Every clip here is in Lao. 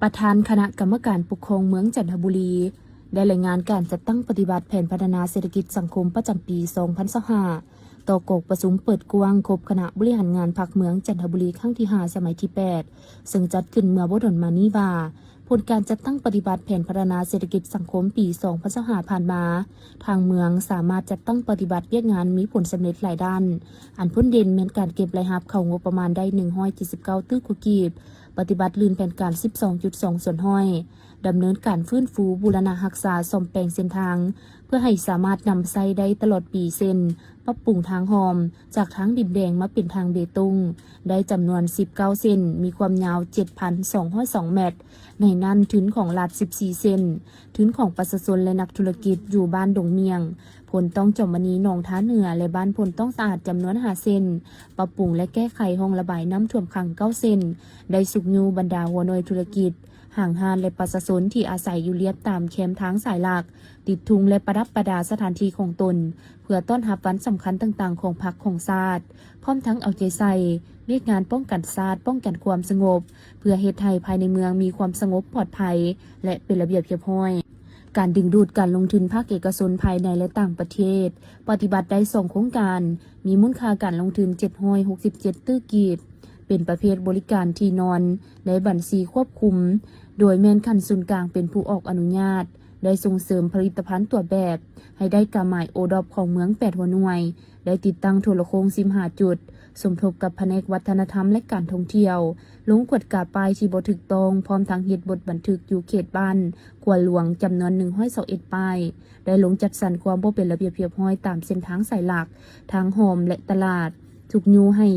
ປະທານຄະນະກຳມະການປົກຄອງເມືອງຈັນທະບູລີ ໄດ້ລາຍງານການຈັດຕັ້ງປະຕິບັດແຜນພັດທະນາເສດຖະກິດສັງຄົມປະຈຳປີສອງພັນຊາວຫ້າ ຕໍ່ກອງປະຊຸມເປີດກວ້າງຄົບຄະນະບໍລິຫານງານພັກເມືອງຈັນທະບູລີຄັ້ງທີຫ້າ ສະໄໝທີແປດ ເຊິ່ງຈັດຂຶ້ນເມື່ອບໍ່ດົນມານີ້ວ່າ ຜົນການຈັດຕັ້ງປະຕິບັດແຜນພັດທະນາເສດຖະກິດສັງຄົມປີສອງພັນຊາວຫ້າຜ່ານມາ ທາງເມືອງສາມາດຈັດຕັ້ງປະຕິບັດວຽກງານມີຜົນສຳເລັດຫຼາຍດ້ານ, ອັນພົ້ນເດັ່ນແມ່ນການເກັບລາຍຮັບເຂົ້າງົບປະມານໄດ້ໜຶ່ງຮ້ອຍເຈັດສິບເກົ້າຕື້ກວ່າກີບ, ປະຕິບັດລື່ນແຜນການສິບສອງຈຸດສອງສ່ວນຮ້ອຍ, ດຳເນີນການຟື້ນຟູ, ບູລະນະຮັກສາ, ສ້ອມແປງເສັ້ນທາງ ເພື່ອໃຫ້ສາມາດນຳໃຊ້ໄດ້ຕະຫຼອດປີ ເຊັ່ນ ປັບປຸງທາງຮ່ອມ ຈາກທາງດິນແດງມາເປັນທາງເບຕົງ ໄດ້ຈຳນວນສິບເກົ້າເສັ້ນ, ມີຄວາມຍາວເຈັດພັນສອງຮ້ອຍສອງແມັດ, ໃນນັ້ນທຶນຂອງລັດສິບສີ່ເສັ້ນ, ທຶນຂອງປະຊາຊົນ ແລະ ນັກທຸລະກິດຢູ່ບ້ານດົງໝ້ຽງ, ໂພນຕ້ອງຈອມມະນີ ໜອງທ່າເໜືອ ແລະ ບ້ານໂພນຕ້ອງສະອາດ ຈຳນວນຫ້າເສັ້ນ, ປັບປຸງ ແລະ ແກ້ໄຂຮ່ອງລະບາຍນ້ຳຖ້ວມຂັງເກົ້າເສັ້ນ, ໄດ້ຊຸກຍູ້ບັນດາຫົວໜ່ວຍທຸລະກິດ, ຫ້າງຮ້ານ ແລະ ປະຊາຊົນທີ່ອາໄສຢູ່ລຽບຕາມແຄມທາງສາຍຫຼັກ, ຕິດທຸງ ແລະ ປະດັບປະດາສະຖານທີ່ຂອງຕົນ ເພື່ອຕ້ອນຮັບວັນສຳຄັນຕ່າງໆຂອງພັກຂອງຊາດ, ພ້ອມທັງເອົາໃຈໃສ່ວຽກງານປ້ອງກັນຊາດ, ປ້ອງກັນຄວາມສະຫງົບ ເພື່ອເຮັດໃຫ້ພາຍໃນເມືອງມີຄວາມສະຫງົບປອດໄພ ແລະ ເປັນລະບຽບຮຽບຮ້ອຍ. ການດຶງດູດການລົງທຶນພາກເອກະຊົນພາຍໃນ ແລະ ຕ່າງປະເທດ ປະຕິບັດໄດ້ສອງໂຄງການ, ມີມູນຄ່າການລົງທຶນເຈັດຮ້ອຍຫົກສິບເຈັດຕື້ກີບ, ເປັນປະເພດບໍລິການທີ່ນອນໃນບັນຊີຄວບຄຸມ, ໂດຍແມ່ນຂັ້ນສູນກາງເປັນຜູ້ອອກອະນຸຍາດ, ໄດ້ສົ່ງເສີມຜະລິດຕະພັນຕົວແບບໃຫ້ໄດ້ກາໝາຍໂອດອບຂອງເມືອງແປດຫົວໜ່ວຍ, ໄດ້ຕິດຕັ້ງໂທລະໂຄ່ງສິບຫ້າຈຸດ, ສົມທົບກັບພະແນກວັດທະນະທຳ ແລະ ການທ່ອງທ່ຽວ, ລົງກວດກາປ້າຍທີ່ບໍ່ຖືກຕ້ອງ, ພ້ອມທັງເຮັດບົດບັນທຶກຢູ່ເຂດບ້ານຂົວຫຼວງ ຈຳນວນໜຶ່ງຮ້ອຍຊາວເອັດປ້າຍ, ໄດ້ລົງຈັດສັນຄວາມບໍ່ເປັນລະບຽບຮຽບຮ້ອຍຕາມເສັ້ນທາງສາຍຫຼັກ, ທາງຮ່ອມ ແລະ ຕະຫຼາດ, ຊຸກຍູ້ໃຫ້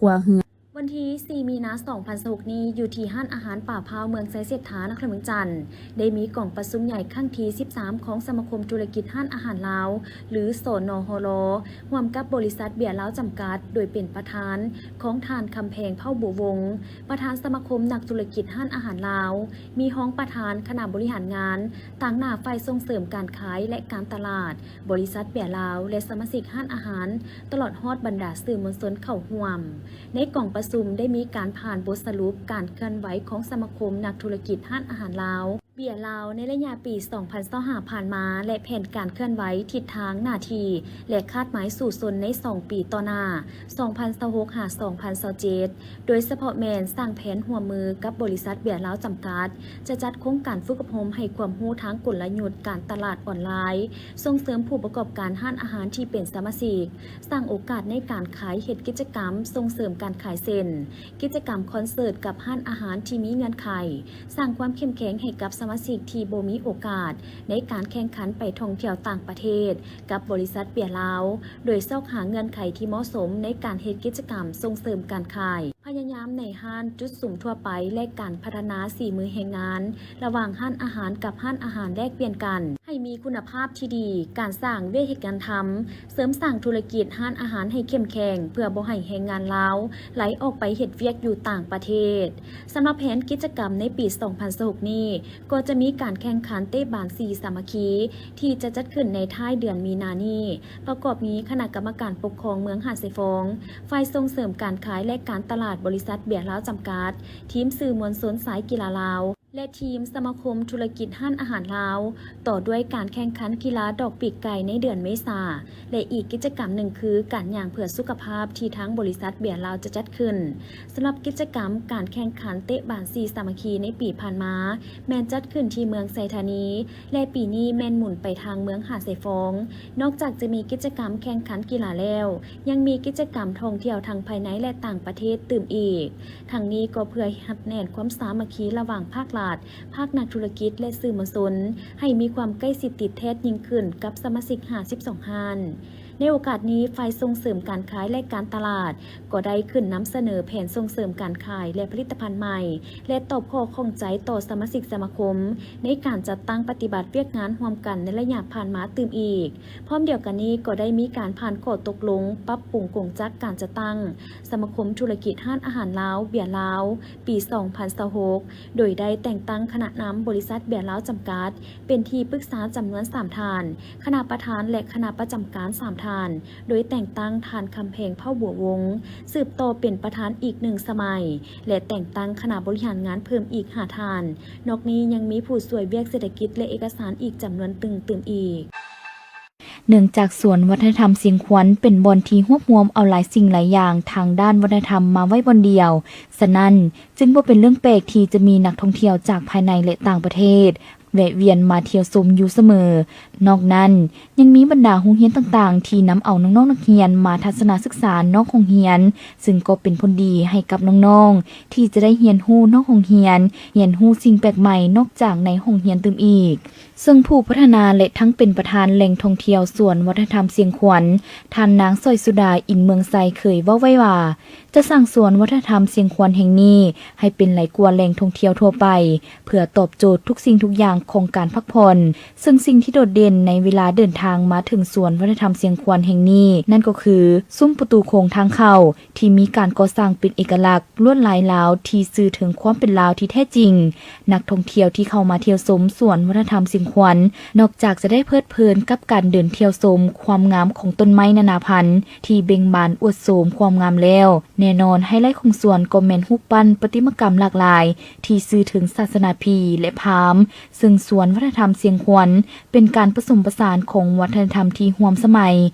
ຂົວເຮືອ. ວັນທີສີ່ ມີນາ ສອງພັນຊາວຫົກນີ້ ຢູ່ທີ່ຮ້ານອາຫານປ່າພ້າວ ເມືອງໄຊເສດຖາ ນະຄອນຫຼວງວຽງຈັນ ໄດ້ມີກອງປະຊຸມໃຫຍ່ຄັ້ງທີສິບສາມ ຂອງສະມາຄົມທຸລະກິດຮ້ານອາຫານລາວ ຫຼື ສນຫລ ຮ່ວມກັບບໍລິສັດເບຍລາວຈຳກັດ ໂດຍເປັນປະທານຂອງທ່ານ ຄຳແພງ ເຜົ່າບົວວົງ ປະທານສະມາຄົມນັກທຸລະກິດຮ້ານອາຫານລາວ, ມີຮອງປະທານຄະນະບໍລິຫານງານ, ຕາງໜ້າຝ່າຍສົ່ງເສີມການຂາຍ ແລະ ການຕະຫຼາດ, ບໍລິສັດເບຍລາວ ແລະ ສະມາຊິກຮ້ານອາຫານ, ຕະຫຼອດຮອດບັນດາສື່ມວນຊົນເຂົ້າຮ່ວມ. ໃນກອງປະຊຸມໄດ້ມີການຜ່ານບົດສະຫຼຸບການເຄື່ອນໄຫວຂອງສະມາຄົມນັກທຸລະກິດຮ້ານອາຫານລາວ, ເບຍລາວ ໃນໄລຍະປີສອງພັນຊາວຫ້າຜ່ານມາ ແລະ ແຜນການເຄື່ອນໄຫວ, ທິດທາງ, ໜ້າທີ່ ແລະ ຄາດໝາຍສູ້ຊົນໃນສອງປີຕໍ່ໜ້າ ສອງພັນຊາວຫົກ ຫາ ສອງພັນຊາວເຈັດ ໂດຍສະເພາະແມ່ນສ້າງແຜນຮ່ວມມືກັບບໍລິສັດເບຍລາວຈຳກັດ, ຈະຈັດໂຄງການຝຶກອົບຮົມໃຫ້ຄວາມຮູ້ທາງກົນລະຍຸດການຕະຫຼາດອອນລາຍ, ສົ່ງເສີມຜູ້ປະກອບການຮ້ານອາຫານທີ່ເປັນສະມາຊິກ, ສ້າງໂອກາດໃນການຂາຍເຮັດກິດຈະກຳສົ່ງເສີມການຂາຍເຊັ່ນ ກິດຈະກຳຄອນເສີດກັບຮ້ານອາຫານທີ່ມີເງື່ອນໄຂ, ສ້າງຄວາມເຂັ້ມແຂງໃຫ້ກັບສະມາຊິກທີ່ບໍ່ມີໂອກາດໃນການແຂ່ງຂັນໄປທ່ອງທ່ຽວຕ່າງປະເທດກັບບໍລິສັດເບຍລາວ, ໂດຍຊອກຫາເງື່ອນໄຂທີ່ເໝາະສົມໃນການເຮັດກິດຈະກຳສົ່ງເສີມການຂາຍ. ພະຍາຍາມໃນຮ້ານ, ຈຸດຊຸມທົ່ວໄປ ແລະ ການພັດທະນາສີມືແຮງງານ ລະຫວ່າງຮ້ານອາຫານກັບຮ້ານອາຫານແລກປ່ຽນກັນ ໃຫ້ມີຄຸນນະພາບທີ່ດີ, ການສ້າງວຽກເຮັດງານທຳ, ເສີມສ້າງທຸລະກິດຮ້ານອາຫານໃຫ້ເຂັ້ມແຂງ ເພື່ອບໍ່ໃຫ້ແຮງງານລາວໄຫຼອອກໄປເຮັດວຽກຢູ່ຕ່າງປະເທດ. ສຳລັບແຜນກິດຈະກຳໃນປີສອງພັນຊາວຫົກນີ້ ກໍຈະມີການແຂ່ງຂັນເຕະບານສີສາມັກຄີ ທີ່ຈະຈັດຂຶ້ນໃນທ້າຍເດືອນມີນານີ້, ປະກອບມີຄະນະກຳມະການປົກຄອງເມືອງຫາດຊາຍຟອງ, ຝ່າຍສົ່ງເສີມການຂາຍ ແລະ ການຕະຫຼາດບໍລິສັດເບຍລາວຈຳກັດ, ທີມສື່ມວນຊົນສາຍກິລາລາວ ແລະ ທີມສະມາຄົມທຸລະກິດຮ້ານອາຫານລາວ, ຕໍ່ດ້ວຍການແຂ່ງຂັນກິລາດອກປີກໄກ່ໃນເດືອນເມສາ ແລະ ອີກກິດຈະກຳໜຶ່ງຄືການຍ່າງເພື່ອສຸຂະພາບທີ່ທາງບໍລິສັດເບຍລາວຈະຈັດຂຶ້ນ. ສຳລັບກິດຈະກຳການແຂ່ງຂັນເຕະບານສີສາມັກຄີໃນປີຜ່ານມາ ແມ່ນຈັດຂຶ້ນທີ່ເມືອງໄຊທານີ ແລະ ປີນີ້ແມ່ນໝູນໄປທາງເມືອງຫາດຊາຍຟອງ. ນອກຈາກຈະມີກິດຈະກຳແຂ່ງຂັນກິລາແລ້ວ, ຍັງມີກິດຈະກຳທ່ອງທ່ຽວທັງພາຍໃນ ແລະ ຕ່າງປະເທດຕື່ມອີກ. ທັງນີ້ກໍເພື່ອຮັດແໜ້ນຄວາມສາມັກຄີລະຫວ່າງພາກລັດ, ພາກນັກທຸລະກິດ ແລະ ສື່ມວນຊົນ ໃຫ້ມີຄວາມໃກ້ຊິດຕິດແທດຍິ່ງຂຶ້ນກັບສະມາຊິກຫ້າສິບສອງຮ້ານ. ໃນໂອກາດນີ້, ຝ່າຍສົ່ງເສີມການຂາຍ ແລະ ການຕະຫຼາດ ກໍໄດ້ຂຶ້ນນຳສະເໜີແຜນສົ່ງເສີມການຂາຍ ແລະ ຜະລິດຕະພັນໃໝ່ ແລະ ຕອບຂໍ້ຂ້ອງໃຈຕໍ່ສະມາຊິກສະມາຄົມ ໃນການຈັດຕັ້ງປະຕິບັດວຽກງານຮ່ວມກັນໃນໄລຍະຜ່ານມາຕື່ມອີກ. ພ້ອມດຽວກັນນີ້, ກໍໄດ້ມີການຜ່ານຂໍ້ຕົກລົງປັບປຸງກົງຈັກການຈັດຕັ້ງສະມາຄົມທຸລະກິດຮ້ານອາຫານລາວ, ເບຍລາວ ປີສອງພັນຊາວຫົກ ໂດຍໄດ້ແຕ່ງຕັ້ງຄະນະນຳບໍລິສັດເບຍລາວຈຳກັດ ເປັນທີ່ປຶກສາຈຳນວນສາມທ່ານ, ຄະນະປະທານ ແລະ ຄະນະປະຈຳການສາມທ່ານ. ານ ໂດຍແຕ່ງຕັ້ງທ່ານ ຄຳແພງ ເຜົ່າບົວວົງ ສືບຕໍ່ເປັນປະທານອີກໜຶ່ງສະໄໝ ແລະ ແຕ່ງຕັ້ງຄະນະບໍລິຫານງານເພີ່ມອີກຫ້າທ່ານ. ນອກນີ້ຍັງມີຜູ້ຊ່ວຍວຽກເສດຖະກິດ ແລະ ເອກະສານອີກຈຳນວນໜຶ່ງຕື່ມອີກ. ເນື່ອງຈາກສວນວັດທະນະທຳຊຽງຂວັນເປັນບ່ອນທີ່ຮວບຮວມເອົາຫຼາຍສິ່ງຫຼາຍຢ່າງທາງດ້ານວັດທະນະທຳມາໄວ້ບ່ອນດຽວ, ສະນັ້ນຈຶ່ງບໍ່ເປັນເລື່ອງແປກທີ່ຈະມີນັກທ່ອງທ່ຽວຈາກພາຍໃນ ແລະ ຕ່າງປະເທດ ແວະວຽນມາທ່ຽວຊົມຢູ່ສະເໝີ. ນອກນັ້ນ, ຍັງມີບັນດາໂຮງຮຽນຕ່າງໆ ທີ່ນຳເອົານ້ອງໆນັກຮຽນມາທັດສະນະສຶກສານອກໂຮງຮຽນ, ຊຶ່ງກໍເປັນຜົນດີໃຫ້ກັບນ້ອງໆ ທີ່ຈະໄດ້ຮຽນຮູ້ນອກໂຮງຮຽນ, ຮຽນຮູ້ສິ່ງແປກໃໝ່ນອກຈາກໃນໂຮງຮຽນຕື່ມອີກ. ເຊິ່ງຜູ້ພັດທະນາ ແລະ ທັງເປັນປະທານແຫຼ່ງທ່ອງທ່ຽວສວນວັດທະນະທຳຊຽງຂວັນ, ທ່ານນາງ ສອຍສຸດາ ອິນເມືອງໄຊ ເຄີຍເວົ້າໄວ້ວ່າ, ຈະສ້າງສວນວັດທະນະທຳຊຽງຂວັນແຫ່ງນີ້ໃຫ້ເປັນຫຼາຍກວ່າແຫຼ່ງທ່ອງທ່ຽວທົ່ວໄປ, ເພື່ອຕອບໂຈດທຸກສິ່ງທຸກຢ່າງຂອງການພັກຜ່ອນ. ເຊິ່ງສິ່ງທີ່ໂດດເດັ່ນໃນເວລາເດີນທາງມາເຖິງສວນວັດທະນະທຳຊຽງຂວັນແຫ່ງນີ້, ນັ້ນກໍຄື ຊຸມປະຕູໂຂງທາງເຂົ້າ ທີ່ມີການກໍ່ສ້າງເປັນເອກະລັກ, ລວດລາຍລາວທີ່ສື່ເຖິງຄວາມເປັນລາວທີ່ແທ້ຈິງ. ນັກທ່ອງທ່ຽວທີ່ເຂົ້າມາທ່ຽວຊົມສວນວັດທະນະທຳຊຽງຂວັນ, ນອກຈາກຈະໄດ້ເພີດເພີນກັບການເດີນທ່ຽວຊົມຄວາມງາມຂອງຕົ້ນໄມ້ນານາພັນ ທີ່ເບັ່ງບານອວດໂສມຄວາມງາມແລ້ວ, ແນ່ນອນໄຮໄລຂອງສວນກໍແມ່ນຮູບປັ້ນປະຕິມາກຳຫຼາກຫຼາຍ ທີ່ສື່ເຖິງສາສະໜາພີ ແລະ ພາມ, ເຊິ່ງສວນວັດທະນະທຳຊຽງຂວັນ ເປັນການປະສົມປະສານຂອງວັດທະນະທຳທີ່ຮ່ວມສະໄໝ.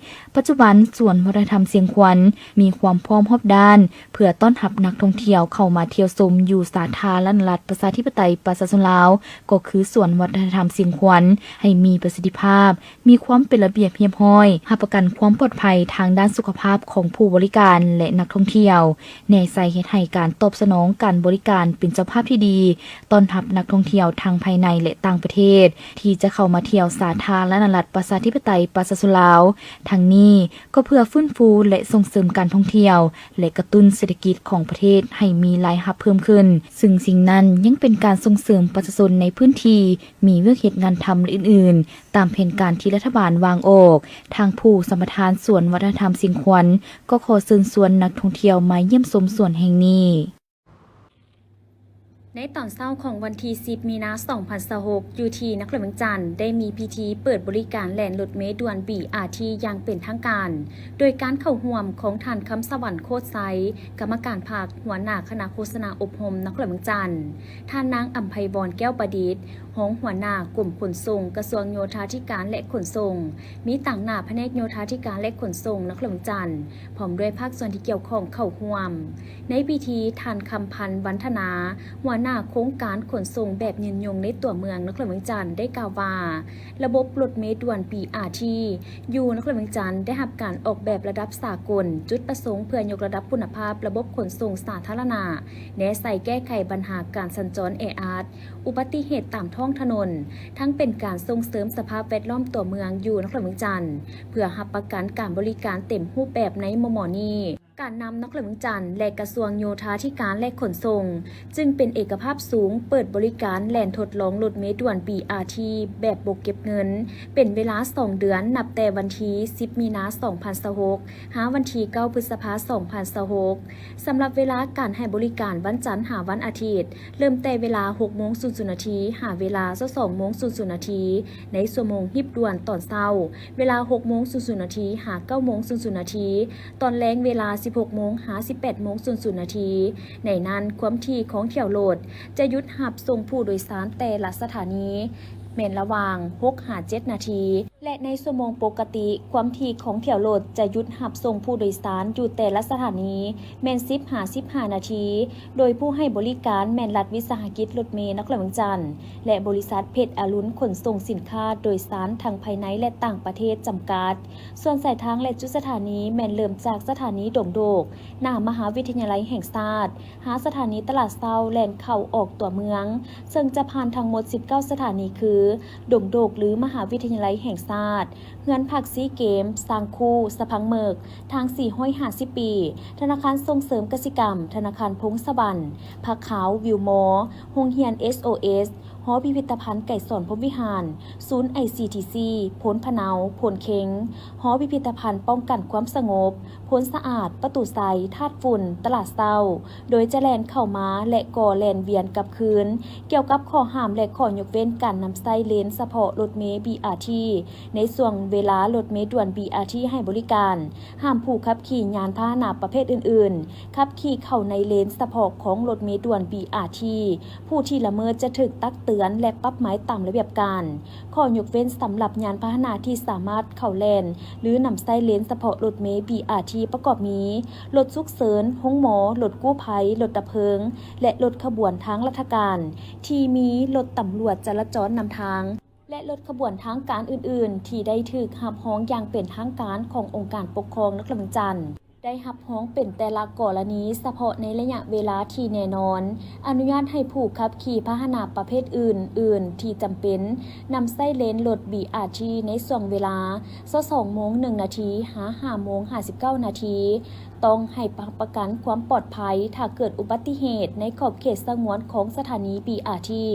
ປັດຈຸບັນ, ສວນວັດທະນະທຳຊຽງຂວັນ ມີຄວາມພ້ອມຮອບດ້ານ ເພື່ອຕ້ອນຮັບນັກທ່ອງທ່ຽວເຂົ້າມາທ່ຽວຊົມຢູ່ສາທາລະນະລັດ ປະຊາທິປະໄຕ ປະຊາຊົນລາວ, ກໍຄືສວນວັດທະນະທຳຊຽງຂວັນ ໃຫ້ມີປະສິດທິພາບ, ມີຄວາມເປັນລະບຽບຮຽບຮ້ອຍ, ຮັບປະກັນຄວາມປອດໄພທາງດ້ານສຸຂະພາບຂອງຜູ້ບໍລິການ ແລະ ນັກທ່ອງທ່ຽວ, ແນໃສ່ເຮັດໃຫ້ການຕອບສະໜອງການບໍລິການເປັນເຈົ້າພາບທີ່ດີ ຕ້ອນຮັບນັກທ່ອງທ່ຽວທັງພາຍໃນ ແລະ ຕ່າງປະເທດ ທີ່ຈະເຂົ້າມາທ່ຽວສາທາລະນະລັດ ປະຊາທິປະໄຕ ປະຊາຊົນລາວ. ທັງນີ້ກໍເພື່ອຟື້ນຟູ ແລະ ສົ່ງເສີມການທ່ອງທ່ຽວ ແລະ ກະຕຸ້ນເສດຖະກິດຂອງປະເທດໃຫ້ມີລາຍຮັບເພີ່ມຂຶ້ນ, ຊຶ່ງສິ່ງນັ້ນຍັງເປັນການສົ່ງເສີມປະຊາຊົນໃນພື້ນທີ່ມີວຽກເຮັດງານທຳ ແລະ ອື່ນໆ ຕາມແຜນການທີ່ລັດຖະບານວາງອອກ. ທາງຜູ້ສຳປະທານສວນວັດທະນະທຳຊຽງຂວັນ ກໍຂໍເຊີນຊວນນັກທ່ອງທ່ຽວມາຢ້ຽມຊົມສວນແຫ່ງນີ້. ໃນຕອນເຊົ້າຂອງວັນທີສິບ ມີນາ ສອງພັນຊາວຫົກ ຢູ່ທີ່ນະຄອນຫຼວງວຽງຈັນ ໄດ້ມີພິທີເປີດບໍລິການແລ່ນລົດເມດ່ວນ ບີອາທີ ຢ່າງເປັນທາງການ, ໂດຍການເຂົ້າຮ່ວມຂອງທ່ານ ຄຳສະຫວັນ ໂຄດໄຊ ກຳມະການພັກ, ຫົວໜ້າຄະນະໂຄສະນາອົບຮົມນະຄອນຫຼວງວຽງຈັນ, ທ່ານນາງ ອຳໄພວອນ ແກ້ວປະດິດ ຮອງຫົວໜ້າກົມຂົນສົ່ງ ກະຊວງໂຍທາທິການ ແລະ ຂົນສົ່ງ, ມີຕາງໜ້າພະແນກໂຍທາທິການ ແລະ ຂົນສົ່ງນະຄອນຫຼວງວຽງຈັນ, ພ້ອມດ້ວຍພາກສ່ວນທີ່ກ່ຽວຂ້ອງເຂົ້າຮ່ວມ. ໃນພິທີ, ທ່ານ ຄຳພັນ ວັນທະນາ ຫົວໜ້າໂຄງການຂົນສົ່ງແບບຍືນຍົງໃນຕົວເມືອງນະຄອນຫຼວງວຽງຈັນ ໄດ້ກ່າວວ່າ ລະບົບລົດເມດ່ວນ ບີອາທີ ຢູ່ນະຄອນຫຼວງວຽງຈັນ ໄດ້ຮັບການອອກແບບລະດັບສາກົນ, ຈຸດປະສົງເພື່ອຍົກລະດັບຄຸນນະພາບລະບົບຂົນສົ່ງສາທາລະນະ, ແນໃສ່ແກ້ໄຂບັນຫາການສັນຈອນແອອັດ, ອຸບັດຕິເຫດຕາມທ້ອງຖະໜົນ, ທັງເປັນການສົ່ງເສີມສະພາບແວດລ້ອມຕົວເມືອງຢູ່ນະຄອນຫຼວງວຽງຈັນ ເພື່ອຮັບປະກັນການບໍລິການເຕັມຮູບແບບໃນມໍ່ໆນີ້. ການນຳນະຄອນຫຼວງວຽງຈັນ ແລະ ກະຊວງໂຍທາທິການ ແລະ ຂົນສົ່ງ ຈຶ່ງເປັນເອກະພາບສູງ ເປີດບໍລິການແລ່ນທົດລອງລົດເມດ່ວນ ບີອາທີ ແບບບໍ່ເກັບເງິນ ເປັນເວລາສອງເດືອນ ນັບແຕ່ວັນທີສິບ ມີນາ ສອງພັນຊາວຫົກ ຫາວັນທີເກົ້າ ພຶດສະພາ ສອງພັນຊາວຫົກ. ສຳລັບເວລາການໃຫ້ບໍລິການວັນຈັນຫາວັນອາທິດ ເລີ່ມແຕ່ເວລາຫົກໂມງສູນນາທີ ຫາເວລາຊາວສອງໂມງສູນນາທີ ໃນຊົ່ວໂມງຮີບດ່ວນຕອນເຊົ້າ ເວລາຫົກໂມງສູນນາທີ ຫາເກົ້າໂມງສູນນາທີ, ຕອນແລງເວລາສິບຫົກໂມງ ຫາສິບແປດໂມງສູນນາທີ. ໃນນັ້ນ, ຄວາມຖີ່ຂອງຖ້ຽວລົດຈະຢຸດຮັບສົ່ງຜູ້ໂດຍສານແຕ່ລະສະຖານີແມ່ນລະຫວ່າງຫົກຫາເຈັດນາທີ. ແລະ ໃນຊົ່ວໂມງປົກກະຕິ, ຄວາມຖີ່ຂອງຖ້ຽວລົດຈະຢຸດຮັບສົ່ງຜູ້ໂດຍສານຢູ່ແຕ່ລະສະຖານີແມ່ນສິບຫາສິບຫ້ານາທີ, ໂດຍຜູ້ໃຫ້ບໍລິການແມ່ນລັດວິສາຫະກິດລົດເມນະຄອນຫຼວງວຽງຈັນ ແລະ ບໍລິສັດເພັດອາລຸນຂົນສົ່ງສິນຄ້າໂດຍສານທັງພາຍໃນ ແລະ ຕ່າງປະເທດຈຳກັດ. ສ່ວນສາຍທາງ ແລະ ຈຸດສະຖານີແມ່ນເລີ່ມຈາກສະຖານີດົງໂດກ ໜ້າມະຫາວິທະຍາໄລແຫ່ງຊາດ ຫາສະຖານີຕະຫຼາດເຊົ້າແລ່ນເຂົ້າອອກຕົວເມືອງ, ເຊິ່ງຈະຜ່ານທັງໝົດສິບເກົ້າສະຖານີຄື ດົງໂດກ ຫຼື ມະຫາວິທະຍາໄລແຫ່ງຊາດ, ເຮືອນພັກຊີເກມ, ຊ້າງຄູ່, ສະພັງເໝິກ, ທາງສີ່ຮ້ອຍຫ້າສິບປີ, ທະນາຄານສົ່ງເສີມກະສິກຳ, ທະນາຄານພົງສະຫວັນ, ພະຂາວ, ວິວມໍ, ໂຮງຮຽນ ເອສ ໂອ ເອສ, ໂຮ ຫໍພິພິທະພັນໄກສອນພົມວິຫານ, ສູນ ໄອຊີທີຊີ ໂພນພະເນົາ, ໂພນເຄັງ, ຫໍພິພິທະພັນປ້ອງກັນຄວາມສະຫງົບ, ໂພນສະອາດ, ປະຕູໄຊ, ທາດຝຸ່ນ, ຕະຫຼາດເຊົ້າ, ໂດຍຈະແລ່ນເຂົ້າມາ ແລະ ກໍແລ່ນວຽນກັບຄືນ. ກ່ຽວກັບຂໍ້ຫ້າມ ແລະ ຂໍ້ຍົກເວັ້ນການນຳໃຊ້ເລນສະເພາະລົດເມ ບີອາທີ ໃນຊ່ວງເວລາລົດເມດ່ວນ ບີອາທີ ໃຫ້ບໍລິການ, ຫ້າມຜູ້ຂັບຂີ່ຍານພາຫະນະປະເພດອື່ນໆ ຂັບຂີ່ເຂົ້າໃນເລນສະເພາະຂອງລົດເມດ່ວນ ບີອາທີ ຜູ້ທີ່ລະເມີດຈະຖືກຕັກເຕືອນ ແລະ ປັບໃໝຕາມລະບຽບການ. ຂໍ້ຍົກເວັ້ນສຳລັບຍານພາຫະນະທີ່ສາມາດເຂົ້າແລ່ນ ຫຼື ນຳໃຊ້ເລນສະເພາະລົດເມ ບີອາທີ ປະກອບມີ ລົດສຸກເສີນ, ໂຮງໝໍ, ລົດກູ້ໄພ, ລົດດັບເພີງ ແລະ ລົດຂະບວນທາງລັດຖະການ ທີ່ມີລົດຕຳຫຼວດຈະລາຈອນນຳທາງ ແລະ ລົດຂະບວນທາງການອື່ນໆ ທີ່ໄດ້ຖືກຮັບຮອງຢ່າງເປັນທາງການຂອງອົງການປົກຄອງນະຄອນຫຼວງວຽງຈັນ ໄດ້ຮັບຮອງເປັນແຕ່ລະກໍລະນີສະເພາະໃນໄລຍະເວລາທີ່ແນ່ນອນ. ອະນຸຍາດໃຫ້ຜູ້ຂັບຂີ່ພາຫະນະປະເພດອື່ນໆທີ່ຈຳເປັນ ນຳໃຊ້ເລນລົດ ບີອາທີ ໃນຊ່ວງເວລາ ຊາວສອງໂມງໜຶ່ງນາທີ ຫາ ຫ້າໂມງຫ້າສິບເກົ້ານາທີ. ຕ້ອງໃຫ້ຮັບປະກັນຄວາມປອດໄພ ຖ້າເກີດອຸບັດຕິເຫດໃນຂອບເຂດສະຫງວນຂອງສະຖານີ ບີອາທີ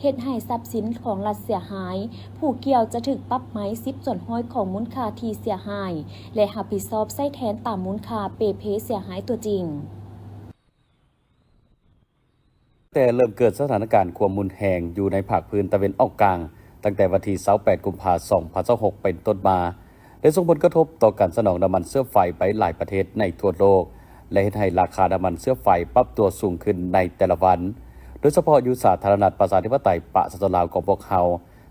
ເຮັດໃຫ້ຊັບສິນຂອງລັດເສຍຫາຍ, ຜູ້ກ່ຽວຈະຖືກປັບໃໝສິບສ່ວນຮ້ອຍຂອງມູນຄ່າທີ່ເສຍຫາຍ ແລະ ຮັບຜິດຊອບໃຊ້ແທນຕາມມູນຄ່າເປ່ເພເສຍຫາຍຕົວຈິງ. ແຕ່ເລີ່ມເກີດສະຖານະການຄວາມຮຸນແຮງຢູ່ໃນພາກພື້ນຕາເວັນອອກກາງ ຕັ້ງແຕ່ວັນທີຊາວແປດ ກຸມພາ ສອງພັນຊາວຫົກ ເປັນຕົ້ນມາ, ໄດ້ສົ່ງຜົນກະທົບຕໍ່ການສະໜອງນ້ຳມັນເຊື້ອໄຟໄປຫຼາຍປະເທດໃນທົ່ວໂລກ ແລະ ເຮັດໃຫ້ລາຄານ້ຳມັນເຊື້ອໄຟປັບຕົວສູງຂຶ້ນໃນແຕ່ລະວັນ, ໂດຍສະເພາະຢູ່ສາທາລະນະລັດປະຊາທິປະໄຕປະຊາຊົນລາວຂອງພວກເຮົາ.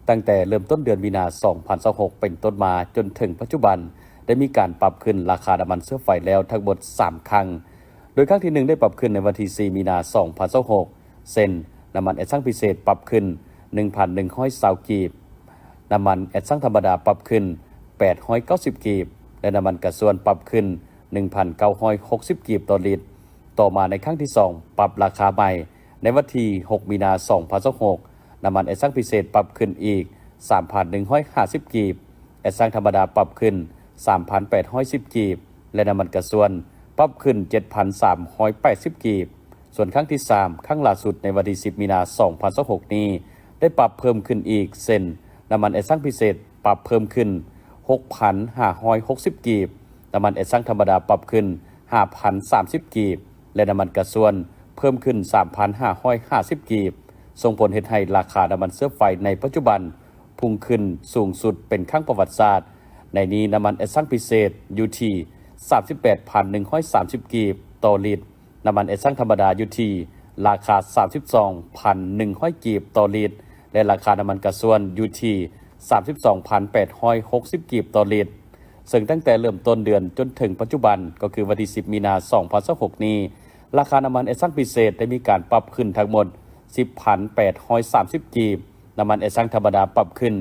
ຕັ້ງແຕ່ເລີ່ມຕົ້ນເດືອນມີນາ ສອງພັນຊາວຫົກ ເປັນຕົ້ນມາຈົນເຖິງປັດຈຸບັນ ໄດ້ມີການປັບຂຶ້ນລາຄານ້ຳມັນເຊື້ອໄຟແລ້ວທັງໝົດສາມຄັ້ງ, ໂດຍຄັ້ງທີໜຶ່ງໄດ້ປັບຂຶ້ນໃນວັນທີສີ່ ມີນາ ສອງພັນຊາວຫົກ ເຊັ່ນ: ນ້ຳມັນແອັດຊັງພິເສດປັບຂຶ້ນໜຶ່ງພັນໜຶ່ງຮ້ອຍຊາວກີບ, ນ້ຳມັນແອັດຊັງທຳມະດາປັບຂຶ້ນແປດຮ້ອຍເກົ້າສິບກີບ ແລະ ນ້ຳມັນກາຊວນປັບຂຶ້ນໜຶ່ງພັນເກົ້າຮ້ອຍຫົກສິບກີບຕໍ່ລິດ. ຕໍ່ມາໃນຄັ້ງທີສອງ ປັບລາຄາໃໝ່ໃນວັນທີຫົກ ມີນາ ສອງພັນຊາວຫົກ ນ້ຳມັນແອັດຊັງພິເສດປັບຂຶ້ນອີກສາມພັນໜຶ່ງຮ້ອຍຫ້າສິບກີບ, ແອັດຊັງທຳມະດາປັບຂຶ້ນສາມພັນແປດຮ້ອຍສິບກີບ ແລະ ນ້ຳມັນກາຊວນປັບຂຶ້ນເຈັດພັນສາມຮ້ອຍແປດສິບກີບ. ສ່ວນຄັ້ງທີສາມ ຄັ້ງລ່າສຸດໃນວັນທີສິບ ມີນາ ສອງພັນຊາວຫົກນີ້ ໄດ້ປັບເພີ່ມຂຶ້ນອີກ ເຊັ່ນ: ນ້ຳມັນແອັດຊັງພິເສດປັບເພີ່ມຂຶ້ນຫົກພັນຫ້າຮ້ອຍຫົກສິບກີບ, ນ້ຳມັນແອັດຊັງທຳມະດາປັບຂຶ້ນຫ້າພັນສາມສິບກີບ ແລະ ນ້ຳມັນກາຊວນເພີ່ມຂຶ້ນສາມພັນຫ້າຮ້ອຍຫ້າສິບກີບ, ສົ່ງຜົນເຮັດໃຫ້ລາຄານ້ຳມັນເຊື້ອໄຟໃນປັດຈຸບັນ ພຸ່ງຂຶ້ນສູງສຸດເປັນຄັ້ງປະຫວັດສາດ. ໃນນີ້ນ້ຳມັນແອັດຊັງພິເສດຢູ່ທີ່ສາມສິບແປດພັນໜຶ່ງຮ້ອຍສາມສິບກີບຕໍ່ລິດ, ນ້ຳມັນແອັດຊັງທຳມະດາຢູ່ທີ່ລາຄາສາມສິບສອງພັນໜຶ່ງຮ້ອຍກີບຕໍ່ລິດ ແລະ ລາຄານ້ຳມັນກາຊວນຢູ່ທີ່ສາມສິບສອງພັນແປດຮ້ອຍຫົກສິບກີບຕໍ່ລິດ. ເຊິ່ງຕັ້ງແຕ່ເລີ່ມຕົ້ນເດືອນຈົນເຖິງປັດຈຸບັນ ກໍຄືວັນທີສິບ ມີນາ ສອງພັນຊາວຫົກນີ້ ລາຄານ້ຳມັນແອັດຊັງພິເສດໄດ້ມີການປັບຂຶ້ນທັງໝົດສິບພັນແປດຮ້ອຍສາມສິບກີບ, ນ້ຳມັນແອັດຊັງທຳມະດາປັບຂຶ້ນ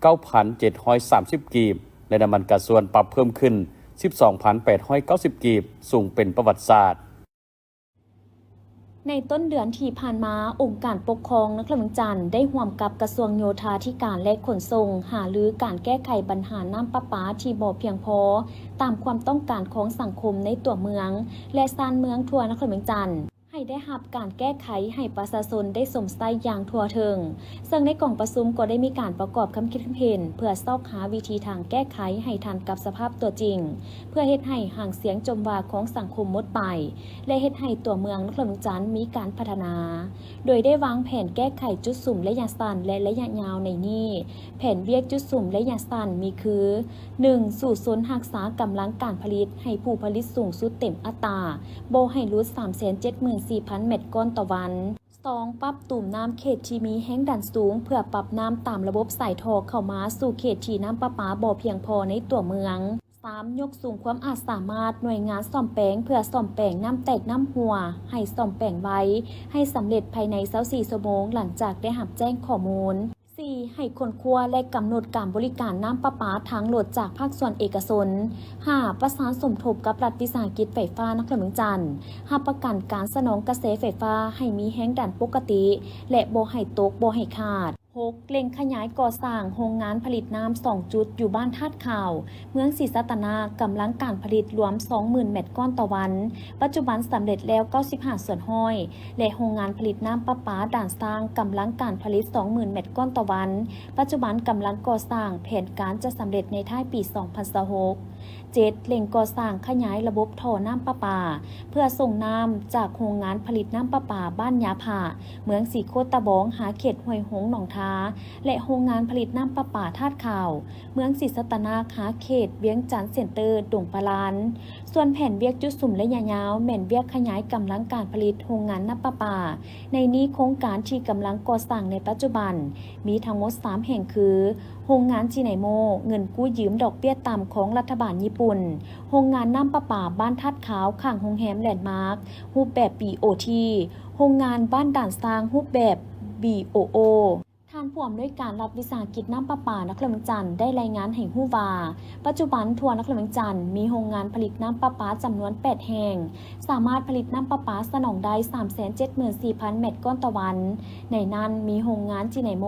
ເກົ້າພັນເຈັດຮ້ອຍສາມສິບກີບ ແລະ ນ້ຳມັນກາຊວນປັບເພີ່ມຂຶ້ນສິບສອງພັນແປດຮ້ອຍເກົ້າສິບກີບ, ສູງເປັນປະຫວັດສາດ. ໃນຕົ້ນເດືອນທີ່ຜ່ານມາ, ອົງການປົກຄອງນະຄອນຫຼວງວຽງຈັນໄດ້ຮ່ວມກັບກະຊວງໂຍທາທິການ ແລະ ຂົນສົ່ງ ຫາລືການແກ້ໄຂບັນຫານ້ຳປະປາທີ່ບໍ່ພຽງພໍຕາມຄວາມຕ້ອງການຂອງສັງຄົມໃນຕົວເມືອງ ແລະ ຊານເມືອງທົ່ວນະຄອນຫຼວງວຽງຈັນ ໃຫ້ໄດ້ຮັບການແກ້ໄຂໃຫ້ປະຊາຊົນໄດ້ຊົມໃຊ້ຢ່າງທົ່ວເຖິງ. ເຊິ່ງໃນກອງປະຊຸມກໍໄດ້ມີການປະກອບຄຳຄິດຄຳເຫັນ ເພື່ອຊອກຫາວິທີທາງແກ້ໄຂໃຫ້ທັນກັບສະພາບຕົວຈິງ, ເພື່ອເຮັດໃຫ້ຫາງສຽງຈົ່ມວ່າຂອງສັງຄົມໝົດໄປ ແລະ ເຮັດໃຫ້ຕົວເມືອງນະຄອນຫຼວງວຽງຈັນມີການພັດທະນາ, ໂດຍໄດ້ວາງແຜນແກ້ໄຂຈຸດສຸມໄລຍະສັ້ນ ແລະ ໄລຍະຍາວໃນນີ້. ແຜນວຽກຈຸດສຸມໄລຍະສັ້ນມີຄື: ໜຶ່ງ, ສູ້ຊົນຮັກສາກຳລັງການຜະລິດໃຫ້ຜູ້ຜະລິດສູງສຸດເຕັມອັດຕາ, ບໍ່ໃຫ້ຫຼຸດສາມແສນເຈັດໝື່ນສີ່ພັນແມັດກ້ອນຕໍ່ວັນ. ສອງ, ປັບຕູມນ້ຳເຂດທີ່ມີແຮງດັນສູງ ເພື່ອປັບນ້ຳຕາມລະບົບສາຍທໍ່ເຂົ້າມາສູ່ເຂດທີ່ນ້ຳປະປາບໍ່ພຽງພໍໃນຕົວເມືອງ. ສາມ, ຍົກສູງຄວາມອາດສາມາດໜ່ວຍງານສ້ອມແປງ ເພື່ອສ້ອມແປງນ້ຳແຕກນ້ຳຮົ່ວ ໃຫ້ສ້ອມແປງໄວ, ໃຫ້ສຳເລັດພາຍໃນຊາວສີ່ຊົ່ວໂມງ ຫຼັງຈາກໄດ້ຮັບແຈ້ງຂໍ້ມູນ. ສີ່, ໃຫ້ຄົ້ນຄວ້າ ແລະ ກຳນົດການບໍລິການນ້ຳປະປາທາງລົດຈາກພາກສ່ວນເອກະຊົນ. ຫ້າ, ປະສານສົມທົບກັບລັດວິສາຫະກິດໄຟຟ້ານະຄອນຫຼວງວຽງຈັນ, ຮັບປະກັນການສະໜອງກະແສໄຟຟ້າໃຫ້ມີແຮງດັນປົກກະຕິ ແລະ ບໍ່ໃຫ້ຕົກ, ບໍ່ໃຫ້ຂາດ. ຫົກ ເລັ່ງຂະຫຍາຍກໍ່ສ້າງໂຮງງານຜະລິດນ້ຳສອງຈຸດ ຢູ່ບ້ານທາດຂາວ ເມືອງສີສັດຕະນາກ, ກຳລັງການຜະລິດລວມສອງໝື່ນແມັດກ້ອນຕໍ່ວັນ, ປັດຈຸບັນສຳເລັດແລ້ວເກົ້າສິບຫ້າສ່ວນຮ້ອຍ ແລະ ໂຮງງານຜະລິດນ້ຳປະປາດ່ານຊ້າງ, ກຳລັງການຜະລິດສອງໝື່ນແມັດກ້ອນຕໍ່ວັນ, ປັດຈຸບັນກຳລັງກໍ່ສ້າງ, ແຜນການຈະສຳເລັດໃນທ້າຍປີສອງພັນຊາວຫົກ. ເຈັດ ເລັ່ງກໍ່ສ້າງຂະຫຍາຍລະບົບທໍ່ນ້ຳປະປາ ເພື່ອສົ່ງນ້ຳຈາກໂຮງງານຜະລິດນ້ຳປະປາບ້ານຍາຜາ ເມືອງສີໂຄດຕະບອງ ຫາເຂດຫ້ວຍຫົງໜອງທາ ແລະ ໂຮງງານຜະລິດນ້ຳປະປາທາດຂາວ ເມືອງສີສັດຕະນາກ ຫາເຂດວຽງຈັນເຊັນເຕີ ດົງປະລານ. ສ່ວນແຜນວຽກຈຸດສຸມໄລຍະຍາວ ແມ່ນວຽກຂະຫຍາຍກຳລັງການຜະລິດໂຮງງານນ້ຳປະປາ. ໃນນີ້ໂຄງການທີ່ກຳລັງກໍ່ສ້າງໃນປັດຈຸບັນ ມີທັງໝົດສາມແຫ່ງຄື ໂຮງງານຈີໄນໂມ ເງິນກູ້ຢືມດອກເບ້ຍຕ່ຳຂອງລັດຖະບານຍີ່ປຸ່ນ, ໂຮງງານນ້ຳປະປາບ້ານທາດຂາວຂ້າງໂຮງແຮມແລນມາກ ຮູບແບບ ບີ ໂອ ທີ, ໂຮງງານບ້ານດ່ານຊ້າງ ຮູບແບບ ບີ ໂອ ໂອ. ທ່ານຜູ້ອຳນວຍການລັດວິສາຫະກິດນ້ຳປະປານະຄອນຫຼວງວຽງຈັນ ໄດ້ລາຍງານໃຫ້ຮູ້ວ່າ ປັດຈຸບັນທົ່ວນະຄອນຫຼວງວຽງຈັນ ມີໂຮງງານຜະລິດນ້ຳປະປາຈຳນວນແປດແຫ່ງ, ສາມາດຜະລິດນ້ຳປະປາສະໜອງໄດ້ສາມແສນເຈັດໝື່ນສີ່ພັນແມັດກ້ອນຕໍ່ວັນ. ໃນນັ້ນມີໂຮງງານຈີໄນໂມ,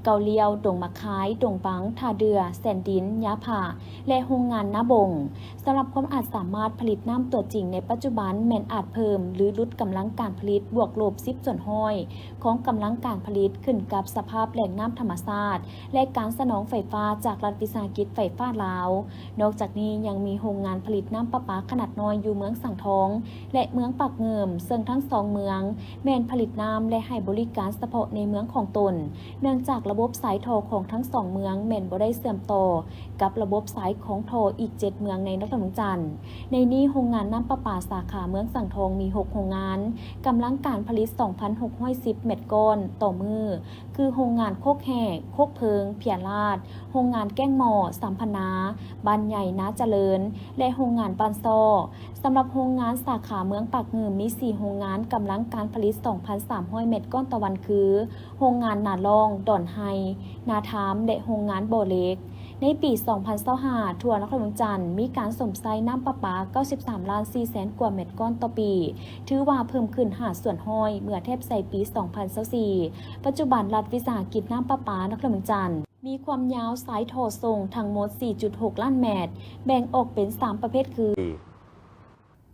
ເກົາລ້ຽວ, ດົງໝາກຄາຍ, ດົງບັງ, ທ່າເດື່ອ, ແສນດິນ, ຍາຜາ ແລະ ໂຮງງານນາບົງ. ສຳລັບຄວາມອາດສາມາດຜະລິດນ້ຳຕົວຈິງໃນປັດຈຸບັນ ແມ່ນອາດເພີ່ມ ຫຼື ຫຼຸດກຳລັງການຜະລິດບວກລົບສິບສ່ວນຮ້ອຍຂອງກຳລັງການຜະລິດ ຂຶ້ນກັບສະພາບແຫຼ່ງນ້ຳທຳມະຊາດ ແລະ ການສະໜອງໄຟຟ້າຈາກລັດວິສາຫະກິດໄຟຟ້າລາວ. ນອກຈາກນີ້ຍັງມີໂຮງງານຜະລິດນ້ຳປະປາຂະໜາດນ້ອຍຢູ່ເມືອງສັງທອງ ແລະ ເມືອງປາກງື່ມ, ເຊິ່ງທັງສອງເມືອງແມ່ນຜະລິດນ້ຳ ແລະ ໃຫ້ບໍລິການສະເພາະໃນເມືອງຂອງຕົນ, ເນື່ອງຈາກລະບົບສາຍທໍ່ຂອງທັງສອງເມືອງແມ່ນບໍ່ໄດ້ເຊື່ອມຕໍ່ກັບລະບົບສາຍຂອງທໍ່ອີກເຈັດເມືອງໃນນະຄອນຫຼວງວຽງຈັນ. ໃນນີ້ໂຮງງານນ້ຳປະປາສາຂາເມືອງສັງທອງມີຫົກໂຮງງານ, ກຳລັງການຜະລິດສອງພັນຫົກຮ້ອຍສິບແມັດກ້ອນຕໍ່ມື້, ຄືໂຮງງານໂຄກແຮ່, ໂຄກເພີງ, ເພຍລາດ, ໂຮງງານແກ້ງໝໍ້, ສຳພັນນາ, ບ້ານໃຫຍ່ນາຈະເລີນ ແລະ ໂຮງງານບ້ານຊໍ້. ສຳລັບໂຮງງານສາຂາເມືອງປາກງື່ມມີສີ່ໂຮງງານ, ກຳລັງການຜະລິດສອງພັນສາມຮ້ອຍແມັດກ້ອນຕໍ່ວັນ ຄື ໂຮງງານນາລ່ອງ, ດອນໄຮ, ນາທາມ ແລະ ໂຮງງານບໍ່ເຫຼັກ. ໃນປີສອງພັນຊາວຫ້າ ທົ່ວນະຄອນຫຼວງວຽງຈັນມີການສົມໃຊ້ນ້ຳປະປາເກົ້າສິບສາມລ້ານສີ່ແສນກວ່າແມັດກ້ອນຕໍ່ປີ, ຖືວ່າເພີ່ມຂຶ້ນຫ້າສ່ວນຮ້ອຍເມື່ອທຽບໃສ່ປີສອງພັນຊາວສີ່. ປັດຈຸບັນລັດວິສາຫະກິດນ້ຳປະປານະຄອນຫຼວງວຽງຈັນ ມີຄວາມຍາວສາຍທໍ່ສົ່ງທັງໝົດສີ່ຈຸດຫົກລ້ານແມັດ, ແບ່ງອອກເປັນສາມປະເພດຄື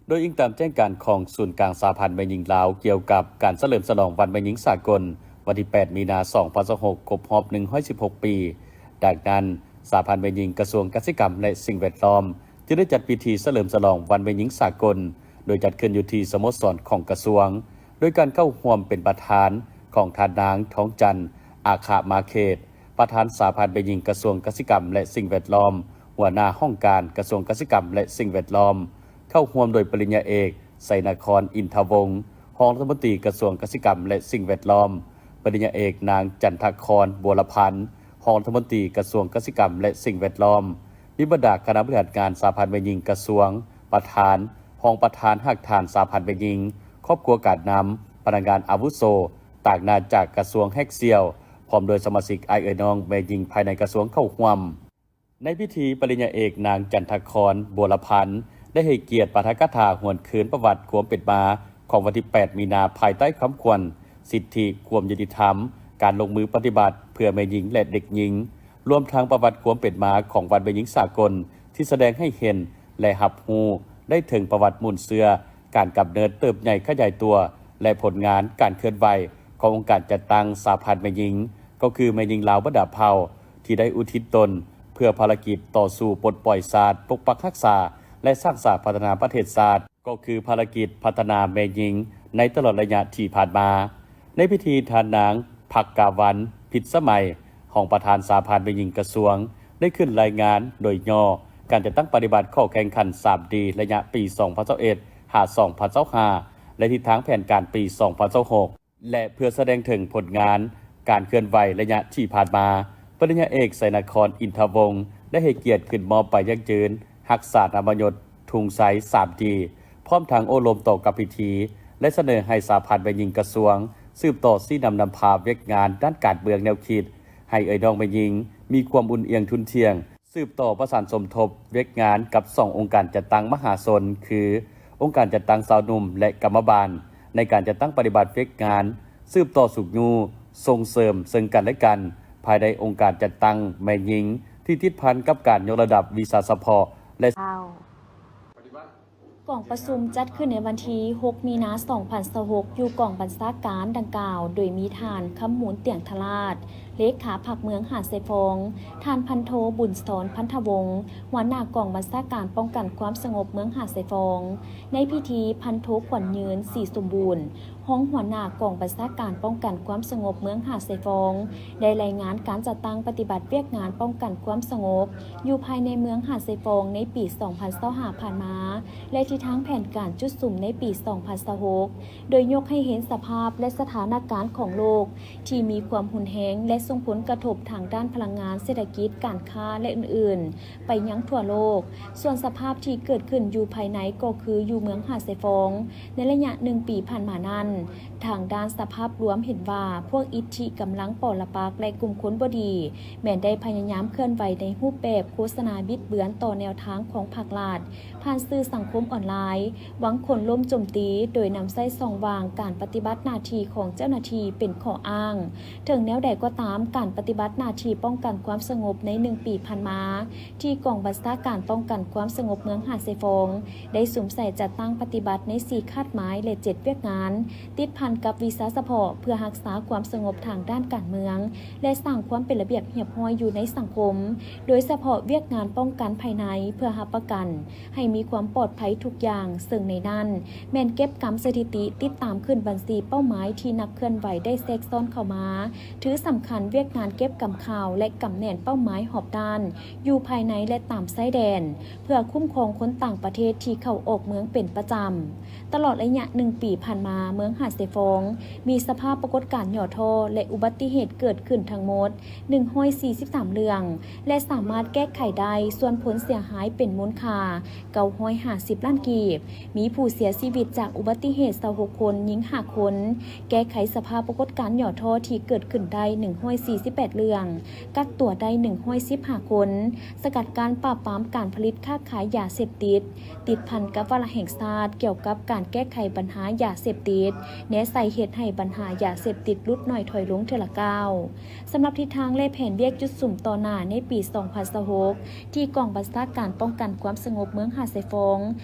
ໂດຍອີງຕາມແຈ້ງການຂອງສູນກາງສະຫະພັນແມ່ຍິງລາວ ກ່ຽວກັບການສະເຫຼີມສະຫຼອງວັນແມ່ຍິງສາກົນ ວັນທີແປດມີນາ ສອງພັນຊາວຫົກ ຄົບຮອບໜຶ່ງຮ້ອຍສິບຫົກປີ. ດັ່ງນັ້ນ, ສະຫະພັນແມ່ຍິງ ກະຊວງກະສິກຳ ແລະ ສິ່ງແວດລ້ອມ ຈຶ່ງໄດ້ຈັດພິທີສະເຫຼີມສະຫຼອງວັນແມ່ຍິງສາກົນ ໂດຍຈັດຂຶ້ນຢູ່ທີ່ສະໂມສອນຂອງກະຊວງ, ໂດຍການເຂົ້າຮ່ວມເປັນປະທານຂອງທ່ານນາງ ທອງຈັນ ອາຄະມາເຂດ ປະທານສະຫະພັນແມ່ຍິງກະຊວງກະສິກຳ ແລະ ສິ່ງແວດລ້ອມ, ຫົວໜ້າຫ້ອງການກະຊວງກະສິກຳ ແລະ ສິ່ງແວດລ້ອມ, ເຂົ້າຮ່ວມໂດຍປະລິນຍາເອກ ໄຊນະຄອນ ອິນທະວົງ ຮອງລັດຖະມົນຕີກະຊວງກະສິກຳ ແລະ ສິ່ງແວດລ້ອມ, ປະລິນຍາເອກ ນາງ ຈັນທະຄອນ ບົວລະພັນ ຮອງລັດຖະມົນຕີກະຊວງກະສິກຳ ແລະ ສິ່ງແວດລ້ອມ, ມີບັນດາຄະນະບໍລິຫານງານສະຫະພັນແມ່ຍິງກະຊວງ, ປະທານ, ຮອງປະທານຮາກຖານສະຫະພັນແມ່ຍິງ, ຄອບຄົວການນຳ, ພະນັກງານອາວຸໂສ, ຕາງໜ້າຈາກກະຊວງແຮກສ່ຽວ, ພ້ອມດ້ວຍສະມາຊິກອ້າຍເອື້ອຍນ້ອງແມ່ຍິງພາຍໃນກະຊວງເຂົ້າຮ່ວມ. ໃນພິທີ, ປະລິນຍາເອກ ນາງ ຈັນທະຄອນ ບົວລະພັນ ໄດ້ໃຫ້ກຽດປາຖະກະຖາຫວນຄືນປະຫວັດຄວາມເປັນມາຂອງວັນທີແປດມີນາ ພາຍໃຕ້ຄຳຂວັນ ສິດທິ, ຄວາມຍຸຕິທຳ, ການລົງມືປະຕິບັດເພື່ອແມ່ຍິງ ແລະ ເດັກຍິງ, ລວມທັງປະຫວັດຄວາມເປັນມາຂອງວັນແມ່ຍິງສາກົນ ທີ່ສະແດງໃຫ້ເຫັນ ແລະ ຮັບຮູ້ໄດ້ເຖິງປະຫວັດມູນເຊື້ອ ການກຳເນີດ, ເຕີບໃຫຍ່ຂະຫຍາຍຕົວ ແລະ ຜົນງານການເຄື່ອນໄຫວຂອງອົງການຈັດຕັ້ງສະຫະພັນແມ່ຍິງ, ກໍຄືແມ່ຍິງລາວບັນດາເຜົ່າ ທີ່ໄດ້ອຸທິດຕົນເພື່ອພາລະກິດຕໍ່ສູ້ປົດປ່ອຍຊາດ, ປົກປັກຮັກສາ ແລະ ສ້າງສາພັດທະນາປະເທດຊາດ, ກໍຄືພາລະກິດພັດທະນາແມ່ຍິງໃນຕະຫຼອດໄລຍະທີ່ຜ່ານມາ. ໃນພິທີ, ທ່ານນາງ ພັກກາວັນ ພິດສະໄໝ ຮອງປະທານສະຫະພັນແມ່ຍິງກະຊວງ ໄດ້ຂຶ້ນລາຍງານໂດຍຫຍໍ້ການຈັດຕັ້ງປະຕິບັດຂໍ້ແຂ່ງຂັນສາມດີ ໄລຍະປີສອງພັນຊາວເອັດ ຫາ ສອງພັນຊາວຫ້າ ແລະ ທິດທາງແຜນການປີສອງພັນຊາວຫົກ ແລະ ເພື່ອສະແດງເຖິງຜົນງານການເຄື່ອນໄຫວໄລຍະທີ່ຜ່ານມາ, ປະລິນຍາເອກ ໄຊນະຄອນ ອິນທະວົງ ໄດ້ໃຫ້ກຽດຂຶ້ນມອບໃບຢັ້ງຢືນຮັກສານາມະຍົດທຸງໄຊສາມດີ ພ້ອມທັງໂອ້ລົມຕໍ່ກັບພິທີ ແລະ ສະເໜີໃຫ້ສະຫະພັນແມ່ຍິງກະຊວງ ສືບຕໍ່ຊີ້ນຳນຳພາວຽກງານດ້ານການເມືອງແນວຄິດ ໃຫ້ເອື້ອຍນ້ອງແມ່ຍິງມີຄວາມອຸ່ນອຽງທຸ່ນທ່ຽງ, ສືບຕໍ່ປະສານສົມທົບວຽກງານກັບສອງອົງການຈັດຕັ້ງມະຫາຊົນ ຄື ອົງການຈັດຕັ້ງຊາວໜຸ່ມ ແລະ ກຳມະບານ ໃນການຈັດຕັ້ງປະຕິບັດວຽກງານ, ສືບຕໍ່ຊຸກຍູ້ ສົ່ງເສີມເຊິ່ງກັນແລະກັນ ພາຍໃນອົງການຈັດຕັ້ງແມ່ຍິງ ທີ່ຕິດພັນກັບການຍົກລະດັບວິຊາສະເພາະ ແລະ ກອງປະຊຸມຈັດຂຶ້ນໃນວັນທີຫົກ ມີນາ ສອງພັນຊາວຫົກ ຢູ່ກອງບັນຊາການດັ່ງກ່າວ ໂດຍມີທ່ານ ຄຳມູນ ຕຽງທະລາດ ເລຂາພັກເມືອງຫາດຊາຍຟອງ, ທ່ານພັນໂທ ບຸນສອນ ພັນທະວົງ ຫົວໜ້າກອງບັນຊາການປ້ອງກັນຄວາມສະຫງົບເມືອງຫາດຊາຍຟອງ. ໃນພິທີ ພັນໂທ ຂວັນຍືນ ສີສົມບູນ ຮອງຫົວໜ້າກອງບັນຊາການປ້ອງກັນຄວາມສະຫງົບເມືອງຫາດຊາຍຟອງ ໄດ້ລາຍງານການຈັດຕັ້ງປະຕິບັດວຽກງານປ້ອງກັນຄວາມສະຫງົບຢູ່ພາຍໃນເມືອງຫາດຊາຍຟອງໃນປີສອງພັນຊາວຫ້າຜ່ານມາ ແລະ ທິດທາງແຜນການຈຸດສຸມໃນປີສອງພັນຊາວຫົກ ໂດຍຍົກໃຫ້ເຫັນສະພາບ ແລະ ສະຖານະການຂອງໂລກທີ່ມີຄວາມຮຸນແຮງ ແລະ ສົ່ງຜົນກະທົບທາງດ້ານພະລັງງານ, ເສດຖະກິດ, ການຄ້າ ແລະ ອື່ນໆ ໄປຍັງທົ່ວໂລກ. ສ່ວນສະພາບທີ່ເກີດຂຶ້ນຢູ່ພາຍໃນກໍຄືຢູ່ເມືອງຫາດຊາຍຟອງ ໃນໄລຍະໜຶ່ງປີຜ່ານມານັ້ນ, ທາງດ້ານສະພາບລວມເຫັນວ່າ ພວກອິດທິກຳລັງປໍລະປັກ ແລະ ກຸ່ມຄົນບໍ່ດີ ແມ່ນໄດ້ພະຍາຍາມເຄື່ອນໄຫວໃນຮູບແບບໂຄສະນາບິດເບືອນຕໍ່ແນວທາງຂອງພັກລັດ ຜ່ານສື່ສັງຄົມອອນລາຍ, ຫວັງໂຄ່ນລົ້ມໂຈມຕີ ໂດຍນຳໃຊ້ຊ່ອງວ່າງການປະຕິບັດໜ້າທີ່ຂອງເຈົ້າໜ້າທີ່ເປັນຂໍ້ອ້າງ. ເຖິງແນວໃດກໍຕາມ, ການປະຕິບັດໜ້າທີ່ປ້ອງກັນຄວາມສະຫງົບໃນໜຶ່ງປີຜ່ານມາ ທີ່ກອງບັນຊາການປ້ອງກັນຄວາມສະຫງົບເມືອງຫາດຊາຍຟອງ ໄດ້ສຸມໃສ່ຈັດຕັ້ງປະຕິບັດໃນສີ່ຄາດໝາຍ ແລະ ເຈັດວຽກງານ ຕິດພັນກັບວິຊາສະເພາະ ເພື່ອຮັກສາຄວາມສະຫງົບທາງດ້ານການເມືອງ ແລະ ສ້າງຄວາມເປັນລະບຽບຮຽບຮ້ອຍຢູ່ໃນສັງຄົມ, ໂດຍສະເພາະວຽກງານປ້ອງກັນພາຍໃນ ເພື່ອຮັບປະກັນ ໃຫ້ມີຄວາມປອດໄພທຸກຢ່າງ, ເຊິ່ງໃນນັ້ນແມ່ນເກັບກຳສະຖິຕິ, ຕິດຕາມຂຶ້ນບັນຊີເປົ້າໝາຍທີ່ນັກເຄື່ອນໄຫວໄດ້ແຊກຊ້ອນເຂົ້າມາ, ຖືສຳຄັນວຽກງານເກັບກຳຂ່າວ ແລະ ກຳແໜ້ນເປົ້າໝາຍຮອບດ້ານ ຢູ່ພາຍໃນ ແລະ ຕາມຊາຍແດນ ເພື່ອຄຸ້ມຄອງຄົນຕ່າງປະເທດທີ່ເຂົ້າອອກເມືອງເປັນປະຈຳ. ຕະຫຼອດໄລຍະໜຶ່ງປີຜ່ານມາ, ເມືອງຫາດຊາຍຟອງ ມີສະພາບປາກົດການຫຍໍ້ທໍ້ ແລະ ອຸບັດຕິເຫດເກີດຂຶ້ນທັງໝົດໜຶ່ງຮ້ອຍສີ່ສິບສາມເລື່ອງ ແລະ ສາມາດແກ້ໄຂໄດ້ສ່ວນຜົນເສຍຫາຍເປັນມູນຄ່າເກົ້າຮ້ອຍຫ້າສິບລ້ານກີບ, ມີຜູ້ເສຍຊີວິດຈາກອຸບັດຕິເຫດຊາວຫົກຄົນ, ຍິງຫ້າຄົນ, ແກ້ໄຂສະພາບປາກົດການຫຍໍ້ທໍ້ທີ່ເກີດຂຶ້ນໄດ້ໜຶ່ງຮ້ອຍສີ່ສິບແປດເລື່ອງ, ກັກຕົວໄດ້ໜຶ່ງຮ້ອຍສິບຫ້າຄົນ, ສະກັດກັ້ນປາບປາມການຜະລິດຄ້າຂາຍຢາເສບຕິດ ຕິດພັນກັບວາລະແຫ່ງຊາດກ່ຽວກັບການແກ້ໄຂບັນຫາຢາເສບຕິດ ແນໃສ່ເຮັດໃຫ້ບັນຫາຢາເສບຕິດຫຼຸດໜ້ອຍຖອຍລົງເທື່ອລະກ້າວ. ສຳລັບທິດທາງ ແລະ ແຜນວຽກຈຸດສຸມຕໍ່ໜ້າໃນປີສອງພັນຊາວຫົກ ທີ່ກອງບັນຊາການປ້ອງກັນຄວາມສະຫງົບເມືອງຫາດຊາຍຟອງ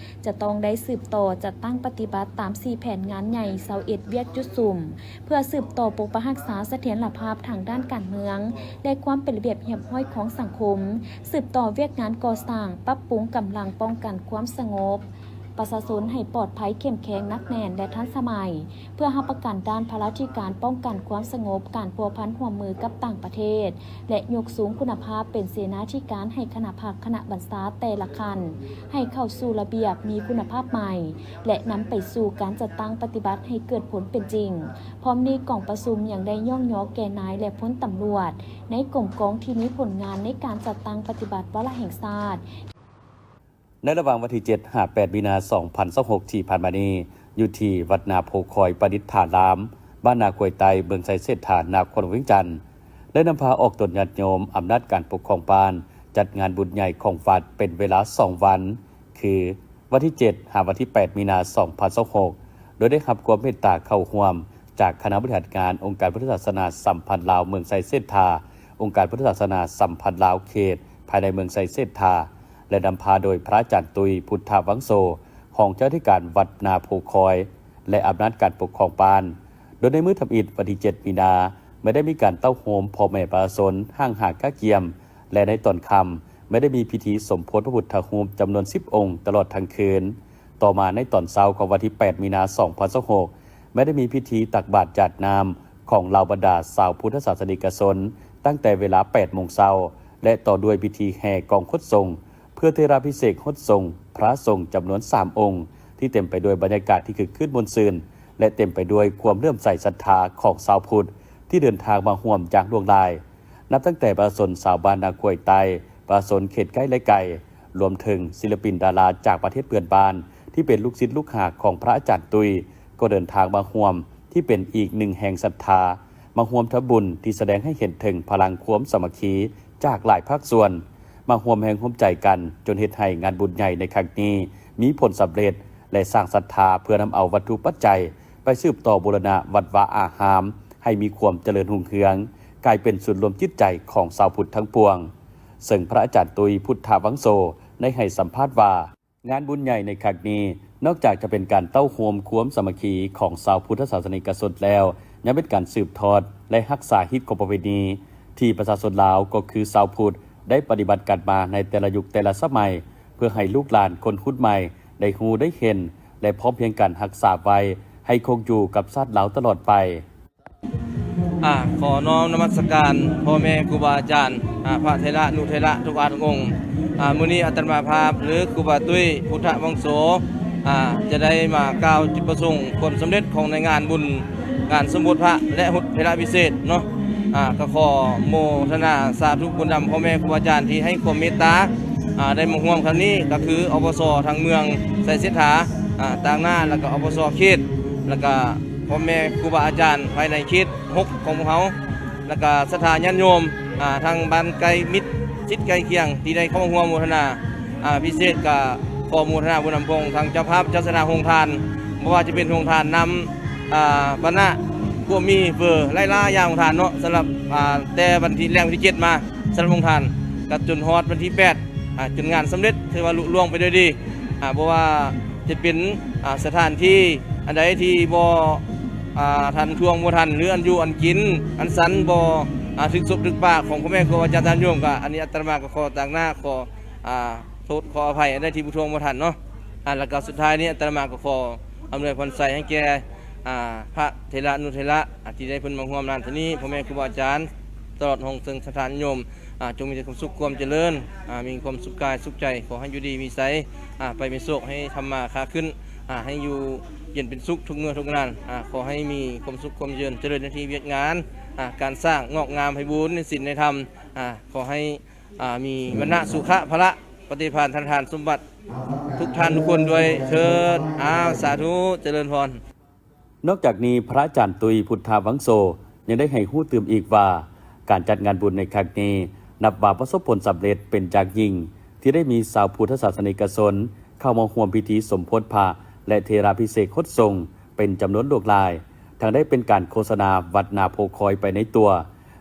ຈະຕ້ອງໄດ້ສືບຕໍ່ຈັດຕັ້ງປະຕິບັດຕາມສີ່ແຜນງານໃຫຍ່ຊາວເອັດວຽກຈຸດສຸມ ເພື່ອສືບຕໍ່ປົກປັກຮັກສາສະຖຽນລະພາບທາງດ້ານການເມືອງ ແລະ ຄວາມເປັນລະບຽບຮຽບຮ້ອຍຂອງສັງຄົມ, ສືບຕໍ່ວຽກງານກໍ່ສ້າງ, ປັບປຸງກຳລັງປ້ອງກັນຄວາມສະຫງົບປະຊາຊົນໃຫ້ປອດໄພ, ເຂັ້ມແຂງ, ໜັກແໜ້ນ ແລະ ທັນສະໄໝ, ເພື່ອຮັບປະກັນດ້ານພາລາທິການປ້ອງກັນຄວາມສະຫງົບ, ການພົວພັນຮ່ວມມືກັບຕ່າງປະເທດ ແລະ ຍົກສູງຄຸນນະພາບເປັນເສນາທິການໃຫ້ຄະນະພັກ, ຄະນະບັນຊາແຕ່ລະຂັ້ນ ໃຫ້ເຂົ້າສູ່ລະບຽບມີຄຸນນະພາບໃໝ່ ແລະ ນຳໄປສູ່ການຈັດຕັ້ງປະຕິບັດໃຫ້ເກີດຜົນເປັນຈິງ. ພ້ອມນີ້, ກອງປະຊຸມຍັງໄດ້ຍ້ອງຍໍແກ່ນາຍ ແລະ ພົນຕຳຫຼວດໃນກົມກອງທີ່ມີຜົນງານໃນການຈັດຕັ້ງປະຕິບັດວາລະແຫ່ງຊາດ ໃນລະຫວ່າງວັນທີເຈັດຫາແປດມີນາສອງພັນຊາວຫົກທີ່ຜ່ານມານີ້, ຢູ່ທີ່ວັດນາໂພຄອຍປະດິດຖາລາມ, ບ້ານນາຄວາຍໃຕ້, ເມືອງໄຊເສດຖາ, ນະຄອນຫຼວງວຽງຈັນ, ໄດ້ນຳພາອອກຕົນຍາດໂຍມ, ອຳນາດການປົກຄອງບ້ານ, ຈັດງານບຸນໃຫຍ່ຂອງວັດເປັນເວລາສອງວັນ, ຄື ວັນທີເຈັດຫາວັນທີແປດມີນາສອງພັນຊາວຫົກ ໂດຍໄດ້ຮັບຄວາມເມດຕາເຂົ້າຮ່ວມຈາກຄະນະບໍລິຫານງານອົງການພຸດທະສາສະໜາສຳພັນລາວເມືອງໄຊເສດຖາ, ອົງການພຸດທະສາສະໜາສຳພັນລາວເຂດພາຍໃນເມືອງໄຊເສດຖາ ແລະ ນຳພາໂດຍພະອາຈານຕຸ້ຍ ພຸດທະວັງໂສ, ຮອງເຈົ້າອະທິການວັດນາໂພຄອຍ ແລະ ອຳນາດການປົກຄອງບ້ານ. ໂດຍໃນມື້ທຳອິດວັນທີເຈັດມີນາ ແມ່ນໄດ້ມີການເຕົ້າໂຮມພໍ່ແມ່ປະຊາຊົນຫ້າງຫາກະກຽມ ແລະ ໃນຕອນຄ່ຳ ແມ່ນໄດ້ມີພິທີສົມໂພດພະພຸດທະຮູບຈຳນວນສິບອົງຕະຫຼອດທັງຄືນ. ຕໍ່ມາໃນຕອນເຊົ້າຂອງວັນທີແປດມີນາສອງພັນຊາວຫົກ ແມ່ນໄດ້ມີພິທີຕັກບາດຢາດນ້ຳຂອງເຫຼົ່າບັນດາຊາວພຸດທະສາສະນິກະຊົນ ຕັ້ງແຕ່ເວລາແປດໂມງເຊົ້າ ແລະ ຕໍ່ດ້ວຍພິທີແຫ່ກອງຄົດສົງ ເພື່ອເທລາພິເສກຫົດສົງພະສົງຈຳນວນສາມອົງ ທີ່ເຕັມໄປດ້ວຍບັນຍາກາດທີ່ຄຶກຄື້ນມ່ວນຊື່ນ ແລະ ເຕັມໄປດ້ວຍຄວາມເຫຼື້ອມໃສສັດທາຂອງຊາວພຸດທີ່ເດີນທາງມາຮ່ວມຢ່າງຫຼວງຫຼາຍ. ນັບຕັ້ງແຕ່ປະຊາຊົນຊາວບ້ານນາຄວາຍໃຕ້, ປະຊາຊົນເຂດໃກ້ ແລະ ໄກ, ລວມເຖິງສິລະປິນດາລາຈາກປະເທດເພື່ອນບ້ານ ທີ່ເປັນລູກສິດລູກຫາຂອງພະອາຈານຕຸ້ຍ ກໍເດີນທາງມາຮ່ວມ ທີ່ເປັນອີກໜຶ່ງແຮງສັດທາ ມາຮ່ວມທຳບຸນທີ່ສະແດງໃຫ້ເຫັນເຖິງພະລັງຄວາມສາມັກຄີຈາກຫຼາຍພາກສ່ວນ ມາຮ່ວມແຮງຮ່ວມໃຈກັນ ຈົນເຮັດໃຫ້ງານບຸນໃຫຍ່ໃນຄັ້ງນີ້ມີຜົນສຳເລັດ ແລະ ສ້າງສັດທາເພື່ອນຳເອົາວັດຖຸປັດໄຈໄປສືບຕໍ່ບູລະນະວັດວາອາຮາມ ໃຫ້ມີຄວາມຈະເລີນຮຸ່ງເຮືອງ, ກາຍເປັນສູນລວມຈິດໃຈຂອງຊາວພຸດທັງປວງ. ເຊິ່ງພະອາຈານຕຸ້ຍ ພຸດທະວັງໂສ ໄດ້ໃຫ້ສຳພາດວ່າ, ງານບຸນໃຫຍ່ໃນຄັ້ງນີ້ ນອກຈາກຈະເປັນການເຕົ້າໂຮມຄວາມສາມັກຄີຂອງຊາວພຸດທະສາສະນິກະຊົນແລ້ວ, ຍັງເປັນການສືບທອດ ແລະ ຮັກສາຮີດຄອງປະເພນີ ທີ່ປະຊາຊົນລາວ ກໍຄືຊາວພຸດ ໄດ້ປະຕິບັດກັນມາໃນແຕ່ລະຍຸກແຕ່ລະສະໄໝ, ເພື່ອໃຫ້ລູກຫຼານຄົນຮຸ່ນໃໝ່ໄດ້ຮູ້ໄດ້ເຫັນ ແລະ ພ້ອມພຽງກັນຮັກສາໄວ້ໃຫ້ຄົງຢູ່ກັບຊາດລາວຕະຫຼອດໄປ. ອາ ຂໍນ້ອມນະມັດສະການພໍ່ແມ່ຄູບາອາຈານ, ອາ ພະເຖລະນຸເຖລະທຸກອາທຸກອົງ. ອາ ມື້ນີ້ອາດຕະມາພາບ ຫຼື ຄູບາຕຸ້ຍ ພຸດທະວັງໂສ ອາ ຈະໄດ້ມາກ່າວຈຸດປະສົງຄວາມສຳເລັດຂອງໃນງານບຸນ ງານສົມໂພດພະ ແລະ ຫົດເຖລະພິເສດເນາະ. ອາ ກໍຂໍໂມທະນາສາທຸບຸນນຳພໍ່ແມ່ຄູບາອາຈານທີ່ໃຫ້ຄວາມເມດຕາ ອາ ໄດ້ມາຮ່ວມຄັ້ງນີ້ ກໍຄື ອປສ ທາງເມືອງໄຊເສດຖາ ອາ ຕາງໜ້າ ແລ້ວກໍ ອປສ ເຂດ ແລ້ວກໍພໍ່ແມ່ຄູບາອາຈານພາຍໃນເຂດຫົກຂອງພວກເຮົາ ແລ້ວກໍສັດທາຍາດໂຍມ ອາ ທາງບ້ານໃກ້ມິດ ຊິດໃກ້ຄຽງທີ່ໄດ້ເຂົ້າມາຮ່ວມໂມທະນາ. ອາ ພິເສດກໍຂໍໂມທະນາບຸນນຳພວກທາງເຈົ້າພາບເຈົ້າສະຖານໂຮງທານ ບໍ່ວ່າຈະເປັນໂຮງທານນ້ຳ ອາ ປານະ ກວມມີ ເຟີ ຫຼາຍໆຢ່າງໂຮງທານເນາະ. ສຳລັບ ອາ ແຕ່ວັນທີ ແລງວັນທີເຈັດມາ ສຳລັບໂຮງທານ ກໍຈົນຮອດວັນທີແປດ ອາ ຈົນງານສຳເລັດ ຖືວ່າລຸລ່ວງໄປດ້ວຍດີ. ອາ ບໍ່ວ່າຈະເປັນ ອາ ສະຖານທີ່ອັນໃດທີ່ບໍ່ ອາ ທັນທ່ວງບໍ່ທັນ ຫຼື ອັນຢູ່ອັນກິນອັນສັນບໍ່ ອາ ຖືກສົບຖືກປາກຂອງພໍ່ແມ່ຄູບາອາຈານຍາດໂຍມ ກໍອັນນີ້ອາດຕະມາກໍຂໍຕາງໜ້າ ຂໍ ອາ ໂທດຂໍອະໄພອັນໃດທີ່ບໍ່ທ່ວງບໍ່ທັນເນາະ. ອາ ແລ້ວກໍສຸດທ້າຍນີ້ອາດຕະມາກໍຂໍອຳນວຍພອນໄຊໃຫ້ແກ່ ອາ ພະເຖລະນຸເຖລະ ອາ ທີ່ໄດ້ເພິ່ນມາຮ່ວມງານເທື່ອນີ້ ພໍ່ແມ່ຄູບາອາຈານ ຕະຫຼອດຮອງເຊິ່ງສະຖານໂຍມ ອາ ຈົ່ງມີແຕ່ຄວາມສຸກຄວາມຈະເລີນ ອາ ມີຄວາມສຸກກາຍສຸກໃຈ ຂໍໃຫ້ຢູ່ດີມີໄຊ ອາ ໄປມີໂຊກ ໃຫ້ທຳມາຄ້າຂຶ້ນ ອາ ໃຫ້ຢູ່ເຢັນເປັນສຸກທຸກເມື່ອທຸກນານ ອາ ຂໍໃຫ້ມີຄວາມສຸກຄວາມເລີນ ຈະເລີນໃນທີ່ວຽກງານ ອາ ການສ້າງງອກງາມໄພບູນໃນສິນໃນທຳ ອາ ຂໍໃຫ້ ອາ ມີວັນນະສຸຂະພະລະ ປະຕິພານທະນາທານສົມບັດ ທຸກທ່ານທຸກຄົນດ້ວຍເທີ້ນ. ອາ ສາທຸ ຈະເລີນພອນ. ນອກຈາກນີ້ ພະອາຈານຕຸ້ຍ ພຸດທະວັງໂສ ຍັງໄດ້ໃຫ້ຮູ້ຕື່ມອີກວ່າ ການຈັດງານບຸນໃນຄັ້ງນີ້ ນັບວ່າປະສົບຜົນສຳເລັດເປັນຢ່າງຍິ່ງ ທີ່ໄດ້ມີຊາວພຸດທະສາສະນິກະຊົນເຂົ້າມາຮ່ວມພິທີສົມໂພດພະ ແລະ ເຖລະພິເສກຫົດສົງເປັນຈຳນວນຫຼວງຫຼາຍ, ທັງໄດ້ເປັນການໂຄສະນາວັດນາໂພຄອຍໄປໃນຕົວ,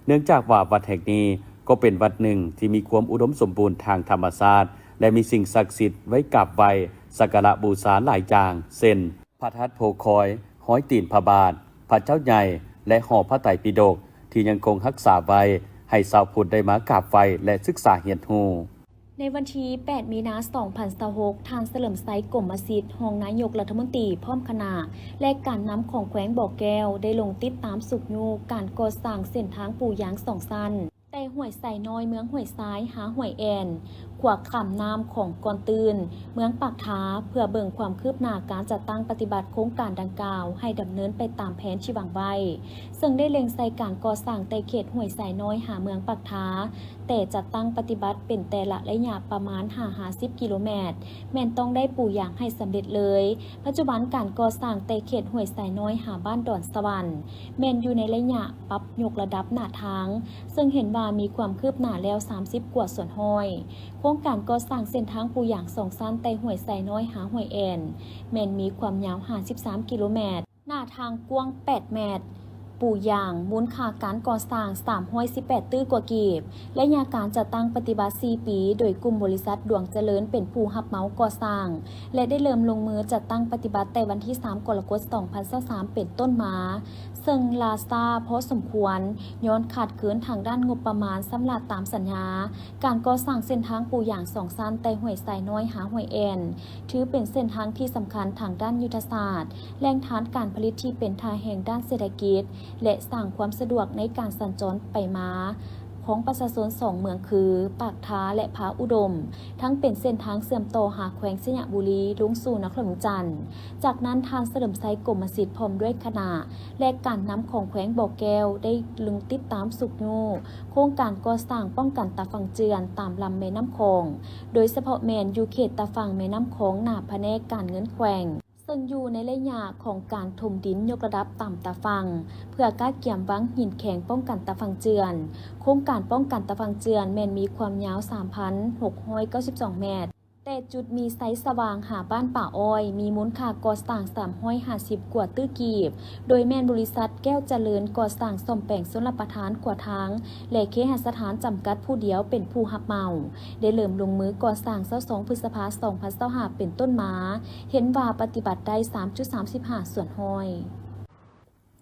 ເນື່ອງຈາກວ່າວັດແຫ່ງນີ້ກໍເປັນວັດໜຶ່ງທີ່ມີຄວາມອຸດົມສົມບູນທາງທຳມະຊາດ ແລະ ມີສິ່ງສັກສິດໄວ້ກາບໄຫວ້ສັກກາລະບູຊາຫຼາຍຢ່າງ ເຊັ່ນ ພະທາດໂພຄອຍ, ຮອຍຕີນພະບາດ, ພະເຈົ້າໃຫຍ່ ແລະ ຫໍພະໄຕປິດົກ ທີ່ຍັງຄົງຮັກສາໄວ້ໃຫ້ຊາວພຸດໄດ້ມາກາບໄຫວ້ ແລະ ສຶກສາຮຽນຮູ້. ໃນວັນທີແປດ ມີນາ ສອງພັນຊາວຫົກ ທ່ານ ສະເຫຼີມໄຊ ກົມມະສິດ ຮອງນາຍົກລັດຖະມົນຕີ ພ້ອມຄະນະ ແລະ ການນຳຂອງແຂວງບໍ່ແກ້ວ ໄດ້ລົງຕິດຕາມຊຸກຍູ້ການກໍ່ສ້າງເສັ້ນທາງປູຢາງສອງຊັ້ນ ແຕ່ຫ້ວຍໄຊນ້ອຍ ເມືອງຫ້ວຍຊາຍ ຫາຫ້ວຍແອ່ນ ຂົວຂ້າມນ້ຳຂອງກ່ອນຕື່ນ ເມືອງປາກທາ ເພື່ອເບິ່ງຄວາມຄືບໜ້າການຈັດຕັ້ງປະຕິບັດໂຄງການດັ່ງກ່າວ ໃຫ້ດຳເນີນໄປຕາມແຜນທີ່ວາງໄວ້, ເຊິ່ງໄດ້ເລັ່ງໃສ່ການກໍ່ສ້າງແຕ່ເຂດຫ້ວຍຊາຍນ້ອຍ ຫາເມືອງປາກທາ, ແຕ່ຈັດຕັ້ງປະຕິບັດເປັນແຕ່ລະໄລຍະປະມານຫ້າຫາສິບກິໂລແມັດ ແມ່ນຕ້ອງໄດ້ປູຢາງໃຫ້ສຳເລັດເລີຍ. ປັດຈຸບັນການກໍ່ສ້າງແຕ່ເຂດຫ້ວຍຊາຍນ້ອຍ ຫາບ້ານດອນສະຫວັນ ແມ່ນຢູ່ໃນໄລຍະ ປັບຍົກລະດັບໜ້າທາງ, ເຊິ່ງເຫັນວ່າມີຄວາມຄືບໜ້າແລ້ວສາມສິບກວ່າສ່ວນຮ້ອຍ. ໂຄງການກໍ່ສ້າງເສັ້ນທາງປູຢາງສອງຊັ້ນແຕ່ຫ້ວຍໄຊນ້ອຍຫາຫ້ວຍແອ່ນ ແມ່ນມີຄວາມຍາວຫ້າສິບສາມກິໂລແມັດ, ໜ້າທາງກວ້າງແປດແມັດ, ປູຢາງ, ມູນຄ່າການກໍ່ສ້າງສາມຮ້ອຍສິບແປດຕື້ກວ່າກີບ, ໄລຍະການຈັດຕັ້ງປະຕິບັດສີ່ປີ ໂດຍກຸ່ມບໍລິສັດດວງຈະເລີນເປັນຜູ້ຮັບເໝົາກໍ່ສ້າງ ແລະ ໄດ້ເລີ່ມລົງມືຈັດຕັ້ງປະຕິບັດແຕ່ວັນທີສາມ ກໍລະກົດ ສອງພັນຊາວສາມ ເປັນຕົ້ນມາ. ເຊິ່ງລ່າຊ້າພໍສົມຄວນ ຍ້ອນຂາດເຂີນທາງດ້ານງົບປະມານຊຳລະຕາມສັນຍາ. ການກໍ່ສ້າງເສັ້ນທາງປູຢາງສອງຊັ້ນແຕ່ຫ້ວຍຊາຍນ້ອຍຫາຫ້ວຍແອ່ນ ຖືເປັນເສັ້ນທາງທີ່ສຳຄັນທາງດ້ານຍຸດທະສາດ, ແຫຼ່ງຖານການຜະລິດທີ່ເປັນທ່າແຮງດ້ານເສດຖະກິດ ແລະ ສ້າງຄວາມສະດວກໃນການສັນຈອນໄປມາຂອງປະຊາຊົນສອງເມືອງຄື ປາກທາ ແລະ ຜາອຸດົມ. ທັງເປັນເສັ້ນທາງເຊື່ອມຕໍ່ຫາແຂວງໄຊຍະບູລີ ລົງສູ່ນະຄອນຫຼວງວຽງຈັນ. ຈາກນັ້ນ ທ່ານ ສະເຫຼີມໄຊ ກົມມະສິດ ພ້ອມດ້ວຍຄະນະ ແລະ ການນຳຂອງແຂວງບໍ່ແກ້ວ ໄດ້ລົງຕິດຕາມຊຸກຍູ້ໂຄງການກໍ່ສ້າງປ້ອງກັນຕາຝັ່ງເຈື່ອນຕາມລຳແມ່ນ້ຳຂອງ, ໂດຍສະເພາະແມ່ນຢູ່ເຂດຕາຝັ່ງແມ່ນ້ຳຂອງ ໜ້າພະແນກການເງິນແຂວງ, ເຊິ່ງຢູ່ໃນໄລຍະຂອງການຖົມດິນຍົກລະດັບຕາມຕາຝັ່ງ ເພື່ອກະກຽມວາງຫີນແຂງປ້ອງກັນຕາຝັ່ງເຈື່ອນ. ໂຄງການປ້ອງກັນຕາຝັ່ງເຈື່ອນແມ່ນມີຄວາມຍາວສາມພັນຫົກຮ້ອຍເກົ້າສິບສອງແມັດ. ແຕ່ ແປດຈຸດ ມີໄຊສະຫວ່າງຫາບ້ານປ່າອ້ອຍ ມີມູນຄ່າກໍ່ສ້າງສາມຮ້ອຍຫ້າສິບກວ່າຕື້ກີບ, ໂດຍແມ່ນບໍລິສັດແກ້ວຈະເລີນກໍ່ສ້າງສ້ອມແປງຊົນລະປະທານຂົວທາງ ແລະ ເຄຫະສະຖານຈຳກັດຜູ້ດຽວເປັນຜູ້ຮັບເໝົາ, ໄດ້ເລີ່ມລົງມືກໍ່ສ້າງຊາວສອງ ພຶດສະພາ ສອງພັນຊາວຫ້າ ເປັນຕົ້ນມາ, ເຫັນວ່າປະຕິບັດໄດ້ສາມຈຸດສາມສິບຫ້າສ່ວນຮ້ອຍ.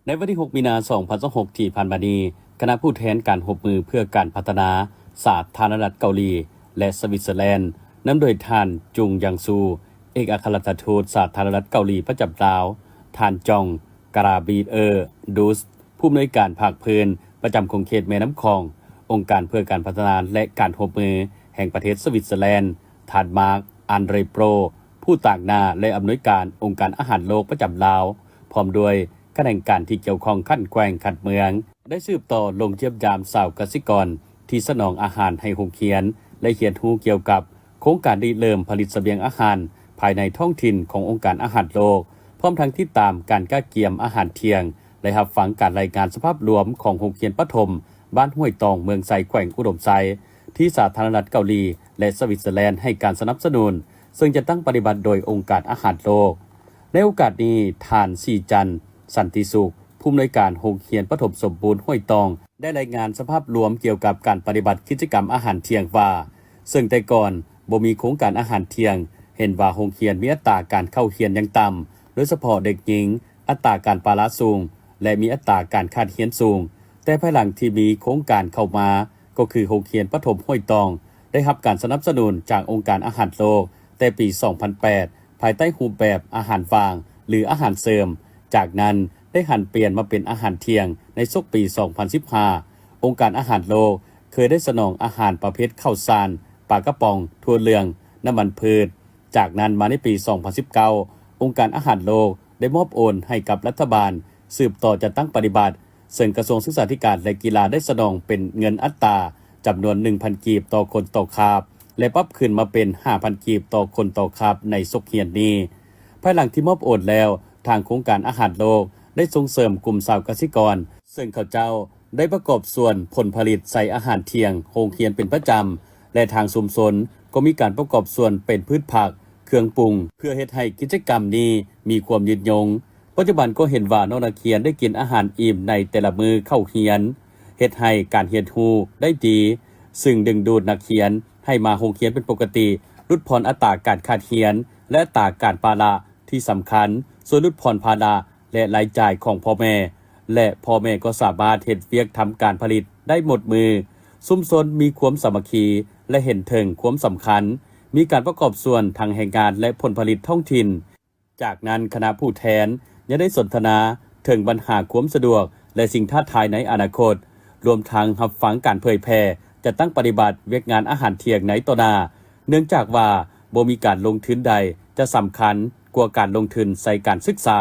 ໃນວັນທີຫົກ ມີນາ ສອງພັນຊາວຫົກ ທີ່ຜ່ານມານີ້, ຄະນະຜູ້ແທນການຮ່ວມມືເພື່ອການພັດທະນາສາທາລະນະລັດເກົາຫຼີ ແລະ ສະວິດເຊີແລນ ນຳໂດຍທ່ານ ຈຸງ ຍັງຊູ ເອກອັກຄະລັດຖະທູດສາທາລະນະລັດເກົາຫຼີປະຈຳລາວ, ທ່ານ ຈອງ ກາລາບີເອີ ດູສ ຜູ້ອຳນວຍການພາກພື້ນປະຈຳຂົງເຂດແມ່ນ້ຳຂອງ, ອົງການເພື່ອການພັດທະນາ ແລະ ການຮ່ວມມືແຫ່ງປະເທດສະວິດເຊີແລນ, ທ່ານ ມາກ ອັນເຣໂປຣ ຜູ້ຕາງໜ້າ ແລະ ອຳນວຍການອົງການອາຫານໂລກປະຈຳລາວ, ພ້ອມດ້ວຍຂະແໜງການທີ່ກ່ຽວຂ້ອງຂັ້ນແຂວງ, ຂັ້ນເມືອງ ໄດ້ສືບຕໍ່ລົງຢ້ຽມຢາມຊາວກະສິກອນທີ່ສະໜອງອາຫານໃຫ້ໂຮງຮຽນ ແລະ ຮຽນຮູ້ກ່ຽວກັບໂຄງການລິເລີ່ມຜະລິດສະບຽງອາຫານພາຍໃນທ້ອງຖິ່ນຂອງອົງການອາຫານໂລກ, ພ້ອມທັງຕິດຕາມການກະກຽມອາຫານທ່ຽງ ແລະ ຮັບຟັງການລາຍງານສະພາບລວມຂອງໂຮງຮຽນປະຖົມບ້ານຫ້ວຍຕອງ ເມືອງໄຊ ແຂວງອຸດົມໄຊ ທີ່ສາທາລະນະລັດເກົາຫຼີ ແລະ ສະວິດເຊີແລນໃຫ້ການສະໜັບສະໜູນ, ເຊິ່ງຈັດຕັ້ງປະຕິບັດໂດຍອົງການອາຫານໂລກ. ໃນໂອກາດນີ້, ທ່ານ ສີຈັນ ສັນຕິສຸກ ຜູ້ອຳນວຍການໂຮງຮຽນປະຖົມສົມບູນຫ້ວຍຕອງ ໄດ້ລາຍງານສະພາບລວມກ່ຽວກັບການປະຕິບັດກິດຈະກຳອາຫານທ່ຽງວ່າ, ເຊິ່ງແຕ່ກ່ອນບໍ່ມີໂຄງການອາຫານທ່ຽງ, ເຫັນວ່າໂຮງຮຽນມີອັດຕາການເຂົ້າຮຽນຍັງຕ່ຳ, ໂດຍສະເພາະເດັກຍິງ, ອັດຕາການປະລະສູງ ແລະ ມີອັດຕາການຂາດຮຽນສູງ, ແຕ່ພາຍຫຼັງທີ່ມີໂຄງການເຂົ້າມາ, ກໍຄືໂຮງຮຽນປະຖົມຫ້ວຍຕອງ ໄດ້ຮັບການສະໜັບສະໜູນຈາກອົງການອາຫານໂລກແຕ່ປີສອງພັນແປດ ພາຍໃຕ້ຮູບແບບອາຫານຫວ່າງ ຫຼື ອາຫານເສີມ. ຈາກນັ້ນໄດ້ຫັນປ່ຽນມາເປັນອາຫານທ່ຽງໃນສົກປີສອງພັນສິບຫ້າ. ອົງການອາຫານໂລກເຄີຍໄດ້ສະໜອງອາຫານປະເພດເຂົ້າສານ, ປາກະປ໋ອງ, ຖົ່ວເຫຼືອງ, ນ້ຳມັນພືດ. ຈາກນັ້ນມາໃນປີສອງພັນສິບເກົ້າ ອົງການອາຫານໂລກໄດ້ມອບໂອນໃຫ້ກັບລັດຖະບານສືບຕໍ່ຈັດຕັ້ງປະຕິບັດ, ເຊິ່ງກະຊວງສຶກສາທິການ ແລະ ກິລາໄດ້ສະໜອງເປັນເງິນອັດຕາຈຳນວນໜຶ່ງພັນກີບຕໍ່ຄົນຕໍ່ຄາບ ແລະ ປັບຂຶ້ນມາເປັນຫ້າພັນກີບຕໍ່ຄົນຕໍ່ຄາບໃນສົກຮຽນນີ້. ພາຍຫຼັງທີ່ມອບໂອນແລ້ວ, ທາງໂຄງການອາຫານໂລກໄດ້ສົ່ງເສີມກຸ່ມຊາວກະສິກອນ, ເຊິ່ງເຂົາເຈົ້າໄດ້ປະກອບສ່ວນຜົນຜະລິດໃສ່ອາຫານທ່ຽງໂຮງຮຽນເປັນປະຈຳ ແລະ ທາງຊຸມຊົນກໍມີການປະກອບສ່ວນເປັນພືດຜັກ, ເຄື່ອງປຸງ ເພື່ອເຮັດໃຫ້ກິດຈະກຳນີ້ມີຄວາມຍືນຍົງ. ປັດຈຸບັນກໍເຫັນວ່ານ້ອງນັກຮຽນໄດ້ກິນອາຫານອີ່ມໃນແຕ່ລະມື້ເຂົ້າຮຽນ, ເຮັດໃຫ້ການຮຽນຮູ້ໄດ້ດີ, ຊຶ່ງດຶງດູດນັກຮຽນໃຫ້ມາໂຮງຮຽນເປັນປົກກະຕິ, ຫຼຸດຜ່ອນອັດຕາການຂາດຮຽນ ແລະ ອັດຕາການປະລະ. ທີ່ສຳຄັນ, ຊ່ວຍຫຼຸດຜ່ອນພາລະ ແລະ ລາຍຈ່າຍຂອງພໍ່ແມ່ ແລະ ພໍ່ແມ່ກໍສາມາດເຮັດວຽກທຳການຜະລິດໄດ້ໝົດມື້. ຊຸມຊົນມີຄວາມສາມັກຄີ ແລະ ເຫັນເຖິງຄວາມສຳຄັນ, ມີການປະກອບສ່ວນທັງແຮງງານ ແລະ ຜົນຜະລິດທ້ອງຖິ່ນ. ຈາກນັ້ນ, ຄະນະຜູ້ແທນຍັງໄດ້ສົນທະນາເຖິງບັນຫາຄວາມສະດວກ ແລະ ສິ່ງທ້າທາຍໃນອະນາຄົດ, ລວມທັງຮັບຟັງການເຜີຍແຜ່ຈັດຕັ້ງປະຕິບັດວຽກງານອາຫານທ່ຽງໃນຕໍ່ໜ້າ, ເນື່ອງຈາກວ່າບໍ່ມີການລົງທຶນໃດຈະສຳຄັນກວ່າການລົງທຶນໃສ່ການສຶກສາ.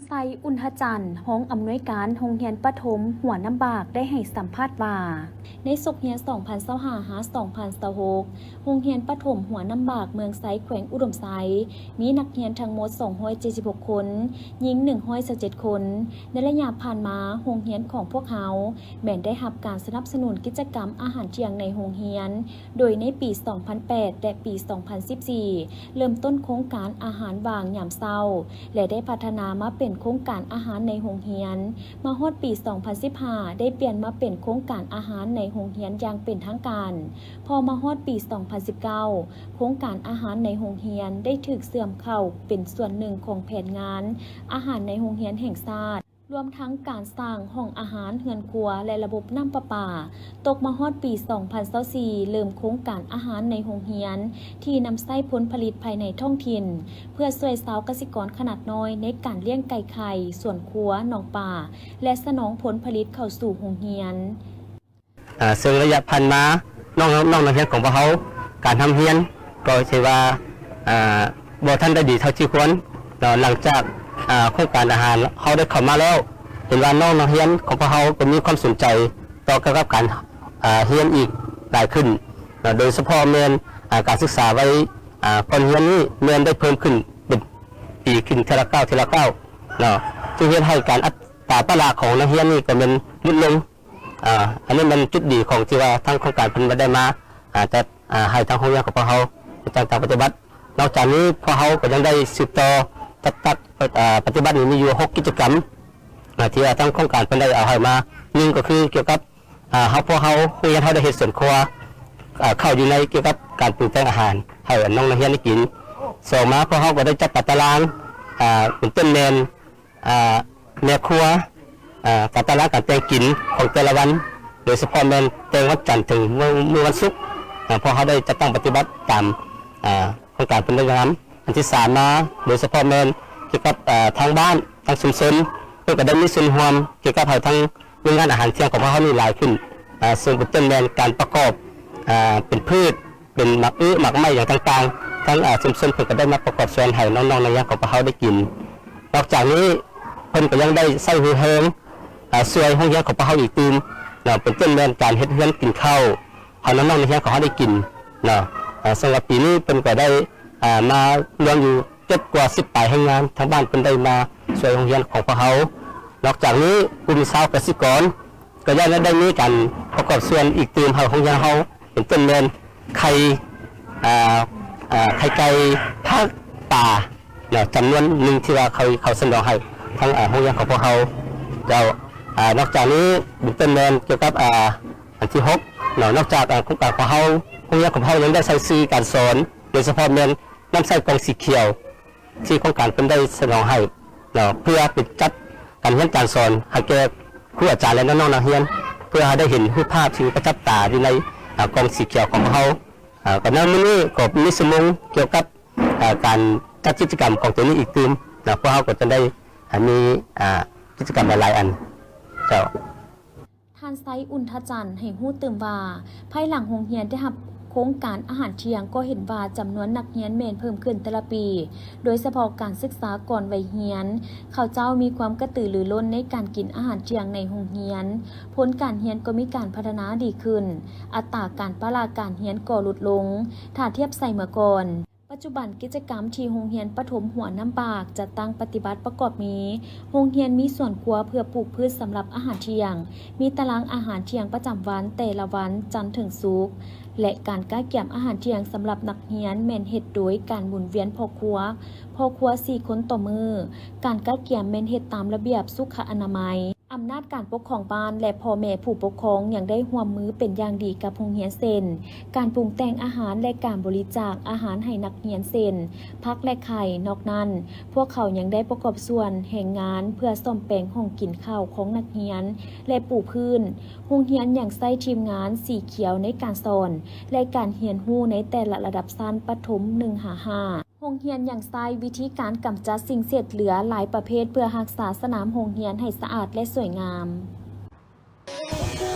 ໄຊ ອຸນທະຈັນ, ຮອງອຳນວຍການໂຮງຮຽນປະຖົມຫົວນ້ຳບາກ ໄດ້ໃຫ້ສຳພາດວ່າ, ໃນສົກຮຽນສອງພັນຊາວຫ້າ ຫາ ສອງພັນຊາວຫົກ, ໂຮງຮຽນປະຖົມຫົວນ້ຳບາກເມືອງໄຊ ແຂວງອຸດົມໄຊ ມີນັກຮຽນທັງໝົດສອງຮ້ອຍເຈັດສິບຫົກຄົນ, ຍິງໜຶ່ງຮ້ອຍຊາວເຈັດຄົນ. ໃນໄລຍະຜ່ານມາ, ໂຮງຮຽນຂອງພວກເຮົາແມ່ນໄດ້ຮັບການສະໜັບສະໜູນກິດຈະກຳອາຫານທ່ຽງໃນໂຮງຮຽນ, ໂດຍໃນປີສອງພັນແປດ ແລະ ປີສອງພັນສິບສີ່ ເລີ່ມຕົ້ນໂຄງການອາຫານຫວ່າງຍາມເຊົ້າ ແລະ ໄດ້ພັດທະນາມາເປັນໂຄງການອາຫານໃນໂຮງຮຽນ. ມາຮອດປີສອງພັນສິບຫ້າ ໄດ້ປ່ຽນມາເປັນໂຄງການອາຫານໃນໂຮງຮຽນຢ່າງເປັນທາງການ. ພໍມາຮອດປີສອງພັນສິບເກົ້າ ໂຄງການອາຫານໃນໂຮງຮຽນໄດ້ຖືກເຊື່ອມເຂົ້າເປັນສ່ວນໜຶ່ງຂອງແຜນງານອາຫານໃນໂຮງຮຽນແຫ່ງຊາດ. ລວມທັງການສ້າງຫ້ອງອາຫານ, ເຮືອນຄົວ ແລະ ລະບົບນ້ຳປະປາ. ຕົກມາຮອດປີສອງພັນຊາວສີ່ ເລີ່ມໂຄງການອາຫານໃນໂຮງຮຽນ ທີ່ນຳໃຊ້ຜົນຜະລິດພາຍໃນທ້ອງຖິ່ນ ເພື່ອຊ່ວຍຊາວກະສິກອນຂະໜາດນ້ອຍໃນການລ້ຽງໄກ່ໄຂ່, ສວນຄົວ, ໜອງປາ ແລະ ສະໜອງຜົນຜະລິດເຂົ້າສູ່ໂຮງຮຽນ. ເຊິ່ງໄລຍະຜ່ານມາ ນ້ອງ, ນ້ອງນັກຮຽນຂອງພວກເຮົາ ການຮ່ຳຮຽນກໍຖືວ່າ ບໍ່ທັນໄດ້ດີເທົ່າທີ່ຄວນເນາະ. ຫຼັງຈາກ ໂຄງການອາຫານເຮົາໄດ້ເຂົ້າມາແລ້ວ ເຫັນວ່ານ້ອງນັກຮຽນຂອງພວກເຮົາກໍມີຄວາມສົນໃຈຕໍ່ກ່ຽວກັບການ ຮຽນອີກຫຼາຍຂຶ້ນເນາະ, ໂດຍສະເພາະແມ່ນ ການສຶກສາໄວ ກ່ອນຮຽນນີ້ແມ່ນໄດ້ເພີ່ມຂຶ້ນເປັນປີຂຶ້ນເທື່ອລະກ້າວ, ເທື່ອລະກ້າວເນາະ, ຈຶ່ງເຮັດໃຫ້ການອັດຕາປະລະຂອງນັກຮຽນນີ້ກໍແມ່ນຫຼຸດລົງ. ອາ ອັນນີ້ແມ່ນຈຸດດີຂອງທີ່ວ່າທາງໂຄງການເພິ່ນໄດ້ມາ ອາ ຈັດ ອາ ໃຫ້ທາງໂຮງຮຽນຂອງພວກເຮົາ ຈາກການປະຕິບັດ. ນອກຈາກນີ້ ພວກເຮົາກໍຍັງໄດ້ສືບຕໍ່ຈັດຕັ້ງ ເອີ ປະຕິບັດນີ້ມີຢູ່ຫົກກິດຈະກຳ ອາ ທີ່ວ່າທາງໂຄງການເພິ່ນໄດ້ເອົາໃຫ້ມາ. ໜຶ່ງກໍຄືກ່ຽວກັບ ອາ ເຮົາ ພວກເຮົາ ໂຮງຮຽນເຮົາໄດ້ເຮັດສວນຄົວ ອາ ເຂົ້າຢູ່ໃນກ່ຽວກັບການປຸງແຕ່ງອາຫານໃຫ້ນ້ອງນັກຮຽນໄດ້ກິນ. ສອງມາ ພວກເຮົາກໍໄດ້ຈັດຕາຕະລາງ ອາ ເປັນຕົ້ນແມ່ນ ອາ ແມ່ຄົວ ອາ ການຕາລາງການແຕ່ງກິນຂອງແຕ່ລະວັນ ໂດຍສະເພາະແມ່ນແຕ່ງວັນຈັນເຖິງມື້ ມື້ວັນສຸກ ອາ ພວກເຮົາໄດ້ຈັດຕັ້ງປະຕິບັດຕາມ ອາ ໂຄງການເພິ່ນໄດ້ນຳ. ອັນທີສາມມາ ໂດຍສະເພາະແມ່ນກ່ຽວກັບ ອາ ທາງບ້ານ ທາງຊຸມຊົນ ເພິ່ນກໍໄດ້ມີສ່ວນຮ່ວມກ່ຽວກັບໃຫ້ທາງໂຮງງານອາຫານທ່ຽງຂອງພວກເຮົານີ້ຫຼາຍຂຶ້ນ ອາ ເຊິ່ງເປັນຕົ້ນແມ່ນການປະກອບ ອາ ເປັນພືດ ເປັນໝາກອຶໝາກໄມ້ຫຍັງຕ່າງໆ ທາງ ອາ ຊຸມຊົນເພິ່ນກໍໄດ້ມາປະກອບສ່ວນໃຫ້ນ້ອງໆນັກຮຽນຂອງພວກເຮົາໄດ້ກິນ. ນອກຈາກນີ້ ເພິ່ນກໍຍັງໄດ້ໃຊ້ຮູ້ແຮງ ອາ ຊ່ວຍໂຮງຮຽນຂອງພວກເຮົາອີກຕື່ມເນາະ ເປັນຕົ້ນແມ່ນການເຮັດເຮືອນກິນເຂົ້າໃຫ້ນ້ອງໆນັກຮຽນຂອງເຮົາໄດ້ກິນເນາະ. ອາ ເຊິ່ງວ່າປີນີ້ເພິ່ນກໍໄດ້ ອາ ມາລວມຢູ່ເກືອບກວ່າສິບປາຍແຮງງານ ທາງບ້ານເພິ່ນໄດ້ມາຊ່ວຍໂຮງຮຽນຂອງພວກເຮົາ. ນອກຈາກນີ້ ກຸ່ມຊາວກະສິກອນ ກໍຍັງໄດ້ມີການປະກອບສ່ວນອີກຕື່ມໃຫ້ໂຮງຮຽນເຮົາ ເປັນຕົ້ນແມ່ນໄຂ່ ອາ ອາ ໄຂ່ໄກ່ ຜັກ ປາເນາະ ຈຳນວນໜຶ່ງທີ່ວ່າເຂົາ ເຂົາສະໜອງໃຫ້ທາງ ອາ ໂຮງຮຽນຂອງພວກເຮົາເຈົ້າ. ອາ ນອກຈາກນີ້ເປັນຕົ້ນແມ່ນກ່ຽວກັບ ອາ ອັນທີຫົກເນາະ ນອກຈາກ ອາ ໂຄງການຂອງເຮົາ ໂຮງຮຽນຂອງເຮົາຍັງໄດ້ໃຊ້ສື່ການສອນ ໂດຍສະເພາະແມ່ນນຳໃຊ້ກ່ອງສີຂຽວ ທີ່ໂຄງການເພິ່ນໄດ້ສະໜອງໃຫ້ເນາະ ເພື່ອເປັນຈັດການຮຽນການສອນໃຫ້ແກ່ຄູອາຈານ ແລະ ນ້ອງໆນັກຮຽນ ເພື່ອໃຫ້ໄດ້ເຫັນຮູບພາບທີ່ປະຈັບຕາຢູ່ໃນ ອາ ກ່ອງສີຂຽວຂອງພວກເຮົາ. ອາ ກໍໃນມື້ນີ້ກໍມີຊົ່ວໂມງກ່ຽວກັບ ອາ ການຈັດກິດຈະກຳຂອງໂຕນີ້ອີກຕື່ມເນາະ ພວກເຮົາກໍຈະໄດ້ ອາ ມີ ອາ ກິດຈະກຳຫຼາຍໆອັນເຈົ້າ. ທ່ານ ໄຊ ອຸນທະຈັນ ໃຫ້ຮູ້ຕື່ມວ່າ ພາຍຫຼັງໂຮງຮຽນໄດ້ຮັບໂຄງການອາຫານທ່ຽງ ກໍເຫັນວ່າຈຳນວນນັກຮຽນແມ່ນເພີ່ມຂຶ້ນແຕ່ລະປີ, ໂດຍສະເພາະການສຶກສາກ່ອນໄວຮຽນ ເຂົາເຈົ້າມີຄວາມກະຕືລືລົ້ນໃນການກິນອາຫານທ່ຽງໃນໂຮງຮຽນ, ຜົນການຮຽນກໍມີການພັດທະນາດີຂຶ້ນ, ອັດຕາການປະລະການຮຽນກໍຫຼຸດລົງ ຖ້າທຽບໃສ່ເມື່ອກ່ອນ. ປັດຈຸບັນກິດຈະກຳທີ່ໂຮງຮຽນປະຖົມຫົວນ້ຳບາກ ຈັດຕັ້ງປະຕິບັດປະກອບມີ ໂຮງຮຽນມີສວນຄົວເພື່ອປູກພືດສຳລັບອາຫານທ່ຽງ, ມີຕາລາງອາຫານທ່ຽງປະຈຳວັນແຕ່ລະວັນຈັນເຖິງສຸກ ແລະ ການກະກຽມອາຫານທ່ຽງສຳລັບນັກຮຽນແມ່ນເຮັດໂດຍການໝູນວຽນພໍ່ຄົວ, ພໍ່ຄົວສີ່ຄົນຕໍ່ມື້, ການກະກຽມແມ່ນເຮັດຕາມລະບຽບສຸຂະອະນາໄມ. ອຳນາດການປົກຄອງບ້ານ ແລະ ພໍ່ແມ່ຜູ້ປົກຄອງຍັງໄດ້ຮ່ວມມືເປັນຢ່າງດີກັບໂຮງຮຽນ ເຊັ່ນ ການປຸງແຕ່ງອາຫານ ແລະ ການບໍລິຈາກອາຫານໃຫ້ນັກຮຽນ ເຊັ່ນ ຜັກ ແລະ ໄຂ່. ນອກນັ້ນ, ພວກເຂົາຍັງໄດ້ປະກອບສ່ວນແຮງງານເພື່ອສ້ອມແປງຫ້ອງກິນເຂົ້າຂອງນັກຮຽນ ແລະ ປູພື້ນ. ໂຮງຮຽນຍັງໃຊ້ທີມງານສີຂຽວໃນການສອນ ແລະ ການຮຽນຮູ້ໃນແຕ່ລະລະດັບຊັ້ນປະຖົມ ໜຶ່ງຫາຫ້າ. ໂຮງຮຽນຍັງໃຊ້ວິທີການກຳຈັດສິ່ງເສດເຫຼືອຫຼາຍປະເພດ ເພື່ອຮັກສາສະໜາມໂຮງຮຽນໃຫ້ສະອາດ ແລະ ສວຍງາມ.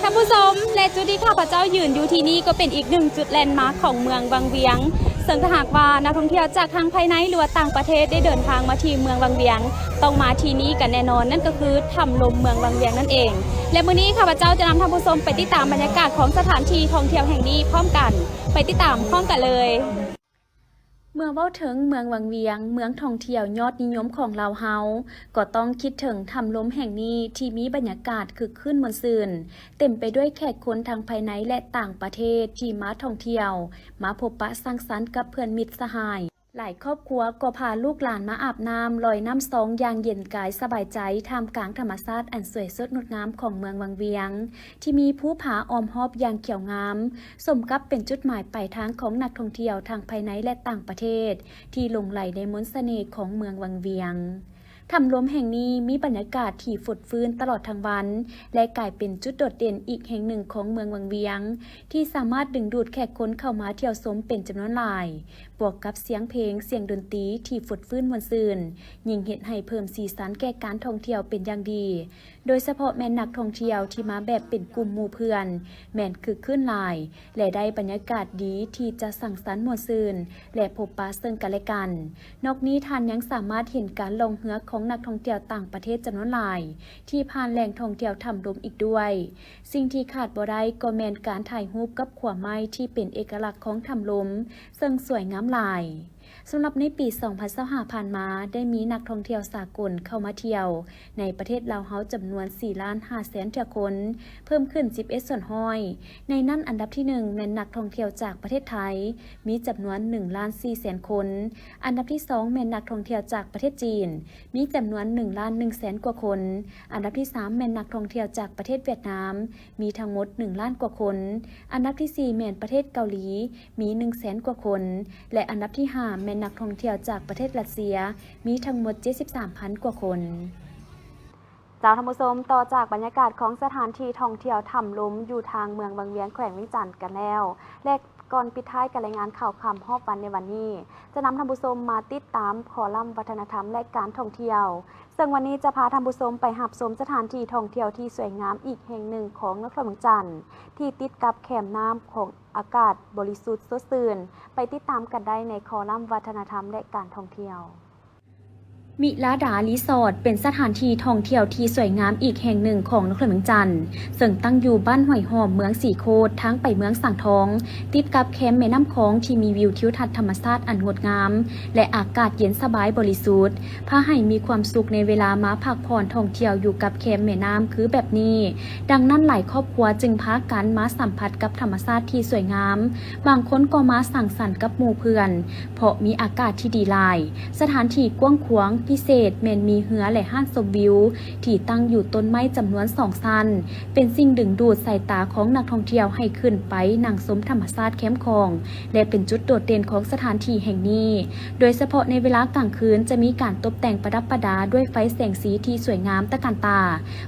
ທ່ານຜູ້ຊົມ ແລະ ຈຸດທີ່ຂ້າພະເຈົ້າຢືນຢູ່ທີ່ນີ້ ກໍເປັນອີກໜຶ່ງຈຸດແລນມາກຂອງເມືອງວັງວຽງ, ເຊິ່ງຖ້າຫາກວ່ານັກທ່ອງທ່ຽວຈາກທັງພາຍໃນ ຫຼືວ່າຕ່າງປະເທດໄດ້ເດີນທາງມາທີ່ເມືອງວັງວຽງ, ຕ້ອງມາທີ່ນີ້ກັນແນ່ນອນ, ນັ້ນກໍຄືຖ້ຳລົມເມືອງວັງວຽງນັ້ນເອງ. ແລະ ມື້ນີ້ຂ້າພະເຈົ້າຈະນຳທ່ານຜູ້ຊົມໄປຕິດຕາມບັນຍາກາດຂອງສະຖານທີ່ທ່ອງທ່ຽວແຫ່ງນີ້ພ້ອມກັນ, ໄປຕິດຕາມພ້ອມກັນເລີຍ. ເມື່ອເວົ້າເຖິງເມືອງວັງວຽງ, ເມືອງທ່ອງທ່ຽວຍອດນິຍົມຂອງລາວເຮົາ, ກໍຕ້ອງຄິດເຖິງຖ້ຳລົມແຫ່ງນີ້ທີ່ມີບັນຍາກາດຄຶກຄື້ນມ່ວນຊື່ນ, ເຕັມໄປດ້ວຍແຂກຄົນທັງພາຍໃນ ແລະ ຕ່າງປະເທດທີ່ມາທ່ອງທ່ຽວ, ມາພົບປະສັງສັນກັບເພື່ອນມິດສະຫາຍ. ຫຼາຍຄອບຄົວກໍພາລູກຫຼານມາອາບນ້ຳລອຍນ້ຳຊອງຢ່າງເຢັນກາຍສະບາຍໃຈ ທ່າມກາງທຳມະຊາດອັນສວຍສົດງົດງາມຂອງເມືອງວັງວຽງ ທີ່ມີພູຜາອ້ອມຮອບຢ່າງຂຽວງາມ, ສົມກັບເປັນຈຸດໝາຍປາຍທາງຂອງນັກທ່ອງທ່ຽວທັງພາຍໃນ ແລະ ຕ່າງປະເທດ ທີ່ຫຼົງໄຫຼໃນມົນສະເໜ່ຂອງເມືອງວັງວຽງ. ຖ້ຳລົມແຫ່ງນີ້ມີບັນຍາກາດທີ່ຟົດຟື້ນຕະຫຼອດທັງວັນ ແລະ ກາຍເປັນຈຸດໂດດເດັ່ນອີກແຫ່ງໜຶ່ງຂອງເມືອງວັງວຽງ ທີ່ສາມາດດຶງດູດແຂກຄົນເຂົ້າມາທ່ຽວຊົມເປັນຈຳນວນຫຼາຍ, ບວກກັບສຽງເພງ, ສຽງດົນຕີທີ່ຟົດຟື້ນມ່ວນຊື່ນ, ຍິ່ງເຮັດໃຫ້ເພີ່ມສີສັນແກ່ການທ່ອງທ່ຽວເປັນຢ່າງດີ. ໂດຍສະເພາະແມ່ນນັກທ່ອງທ່ຽວທີ່ມາແບບເປັນກຸ່ມໝູ່ເພື່ອນ ແມ່ນຄຶກຄື້ນຫຼາຍ ແລະ ໄດ້ບັນຍາກາດດີທີ່ຈະສັງສັນມ່ວນຊື່ນ ແລະ ພົບປະເຊິ່ງກັນແລະກັນ. ນອກນີ້ທ່ານຍັງສາມາດເຫັນການລ່ອງເຮືອຂອງນັກທ່ອງທ່ຽວຕ່າງປະເທດຈຳນວນຫຼາຍ ທີ່ຜ່ານແຫຼ່ງທ່ອງທ່ຽວຖ້ຳລົມອີກດ້ວຍ. ສິ່ງທີ່ຂາດບໍ່ໄດ້ກໍແມ່ນການຖ່າຍຮູບກັບຂົວໄມ້ທີ່ເປັນເອກະລັກຂອງຖ້ຳລົມ ເຊິ່ງສວຍງາມຫຼາຍ. ສຳລັບໃນປີສອງພັນຊາວຫ້າຜ່ານມາ, ໄດ້ມີນັກທ່ອງທ່ຽວສາກົນເຂົ້າມາທ່ຽວໃນປະເທດລາວເຮົາຈຳນວນສີ່ລ້ານຫ້າແສນເທື່ອຄົນ, ເພີ່ມຂຶ້ນສິບເອັດສ່ວນຮ້ອຍ. ໃນນັ້ນອັນດັບທີໜຶ່ງແມ່ນນັກທ່ອງທ່ຽວຈາກປະເທດໄທ, ມີຈຳນວນໜຶ່ງລ້ານສີ່ແສນຄົນ. ອັນດັບທີສອງແມ່ນນັກທ່ອງທ່ຽວຈາກປະເທດຈີນ, ມີຈຳນວນໜຶ່ງລ້ານໜຶ່ງແສນກວ່າຄົນ. ອັນດັບທີສາມແມ່ນນັກທ່ອງທ່ຽວຈາກປະເທດຫວຽດນາມ, ມີທັງໝົດໜຶ່ງລ້ານກວ່າຄົນ. ອັນດັບທີສີ່ແມ່ນປະເທດເກົາຫຼີ, ມີໜຶ່ງແສນກວ່າຄົນ ແລະ ອັນດັບທີຫ້າແມ່ນນັກທ່ອງທ່ຽວຈາກປະເທດຣັດເຊຍ, ມີທັງໝົດເຈັດສິບສາມພັນກວ່າຄົນ. ເຈົ້າທ່ານຜູ້ຊົມ, ຕໍ່ຈາກບັນຍາກາດຂອງສະຖານທີ່ທ່ອງທ່ຽວຖ້ຳລົມ ຢູ່ທາງເມືອງວັງວຽງ ແຂວງວຽງຈັນກັນແລ້ວ ແລະ ກ່ອນປິດທ້າຍກັບລາຍງານຂ່າວຄ່ຳຮອບວັນໃນວັນນີ້, ຈະນຳທ່ານຜູ້ຊົມມາຕິດຕາມຄໍລັມວັດທະນະທຳ ແລະ ການທ່ອງທ່ຽວ, ເຊິ່ງວັນນີ້ຈະພາທ່ານຜູ້ຊົມໄປຮັບຊົມສະຖານທີ່ທ່ອງທ່ຽວທີ່ສວຍງາມອີກແຫ່ງໜຶ່ງຂອງນະຄອນຫຼວງວຽງຈັນ ທີ່ຕິດກັບແຄມນ້ຳຂອງ ອາກາດບໍລິສຸດສົດຊື່ນ. ໄປຕິດຕາມກັນໄດ້ໃນຄໍລັມວັດທະນະທຳ ແລະ ການທ່ອງທ່ຽວ. ມິລາດາຣີສອດ ເປັນສະຖານທີ່ທ່ອງທ່ຽວທີ່ສວຍງາມອີກແຫ່ງໜຶ່ງຂອງນະຄອນຫຼວງວຽງຈັນ, ເຊິ່ງຕັ້ງຢູ່ບ້ານຫ້ວຍຫອມ ເມືອງສີໂຄດ, ທາງໄປເມືອງສັງທອງ, ຕິດກັບແຄມແມ່ນ້ຳຂອງທີ່ມີວິວທິວທັດທຳມະຊາດອັນງົດງາມ ແລະ ອາກາດເຢັນສະບາຍບໍລິສຸດ. ພາໃຫ້ມີຄວາມສຸກໃນເວລາມາພັກຜ່ອນທ່ອງທ່ຽວຢູ່ກັບແຄມແມ່ນ້ຳຄືແບບນີ້. ດັ່ງນັ້ນ, ຫຼາຍຄອບຄົວຈຶ່ງພາກັນມາສຳຜັດກັບທຳມະຊາດທີ່ສວຍງາມ, ບາງຄົນກໍມາສັງສັນກັບໝູ່ເພື່ອນ ເພາະມີອາກາດທີ່ດີຫຼາຍ. ສະຖານທີ່ກວ້າງຂວາງ, ພິເສດແມ່ນມີເຮືອ ແລະ ຮ້ານຊົມວິວທີ່ຕັ້ງຢູ່ຕົ້ນໄມ້ຈຳນວນສອງຊັ້ນ, ເປັນສິ່ງດຶງດູດສາຍຕາຂອງນັກທ່ອງທ່ຽວໃຫ້ຂຶ້ນໄປນັ່ງຊົມທຳມະຊາດແຄມຂອງ ແລະ ເປັນຈຸດໂດດເດັ່ນຂອງສະຖານທີ່ແຫ່ງນີ້. ໂດຍສະເພາະໃນເວລາກາງຄືນຈະມີການຕົບແຕ່ງປະດັບປະດາດ້ວຍໄຟແສງສີທີ່ສວຍງາມຕະການຕາ,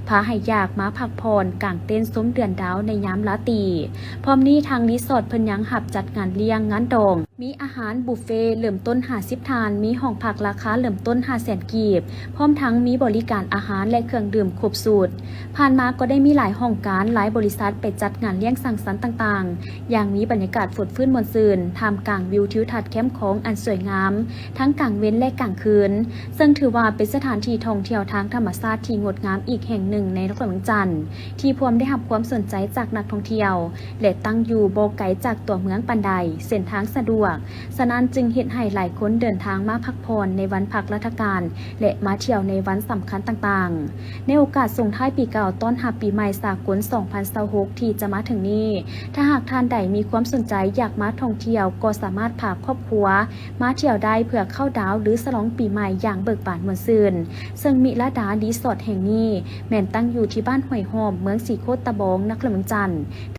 ພາໃຫ້ຢາກມາພັກຜ່ອນກາງເຕັນຊົມເດືອນດາວໃນຍາມລາຕີ. ພ້ອມນີ້ທາງຣີສອດເພິ່ນຍັງຮັບຈັດງານລ້ຽງງານດອງ, ມີອາຫານບຸບເຟເລີ່ມຕົ້ນຫ້າສິບທ່ານ, ມີຫ້ອງພັກລາຄາເລີ່ມຕົ້ນຫ້າແສນກີບ, ພ້ອມທັງມີບໍລິການອາຫານ ແລະ ເຄື່ອງດື່ມຄົບຊຸດ. ຜ່ານມາກໍໄດ້ມີຫຼາຍຫ້ອງການ, ຫຼາຍບໍລິສັດໄປຈັດງານລ້ຽງສັງສັນຕ່າງໆ ຢ່າງມີບັນຍາກາດຟົດຟື້ນມ່ວນຊື່ນ ທ່າມກາງວິວທິວທັດແຄມຂອງອັນສວຍງາມ ທັງກາງເວັນ ແລະ ກາງຄືນ, ເຊິ່ງຖືວ່າເປັນສະຖານທີ່ທ່ອງທ່ຽວທາງທຳມະຊາດທີ່ງົດງາມອີກແຫ່ງໜຶ່ງໃນນະຄອນຫຼວງວຽງຈັນ ທີ່ພວມໄດ້ຮັບຄວາມສົນໃຈຈາກນັກທ່ອງທ່ຽວ ແລະ ຕັ້ງຢູ່ບໍ່ໄກຈາກຕົວເມືອງປານໃດ, ເສັ້ນທາງສະດວກ, ສະນັ້ນຈຶ່ງເຮັດໃຫ້ຫຼາຍຄົນເດີນທາງມາພັກຜ່ອນໃນວັນພັກລັດຖະການ ແລະ ມາທ່ຽວໃນວັນສຳຄັນຕ່າງໆ. ໃນໂອກາດສົ່ງທ້າຍປີເກົ່າຕ້ອນຮັບປີໃໝ່ສາກົນສອງພັນຊາວຫົກທີ່ຈະມາເຖິງນີ້, ຖ້າຫາກທ່ານໃດມີຄວາມສົນໃຈຢາກມາທ່ອງທ່ຽວ, ກໍສາມາດພາຄອບຄົວມາທ່ຽວໄດ້ເພື່ອເຂົ້າດາວ ຫຼື ສະຫຼອງປີໃໝ່ຢ່າງເບີກບານມ່ວນຊື່ນ. ເຊິ່ງມິລາດາຣີສອດແຫ່ງນີ້ແມ່ນຕັ້ງຢູ່ທີ່ບ້ານຫ້ວຍຫອມ, ເມືອງສີໂຄດຕະບອງ, ນະຄອນຫຼວງວຽງຈັນ, ແ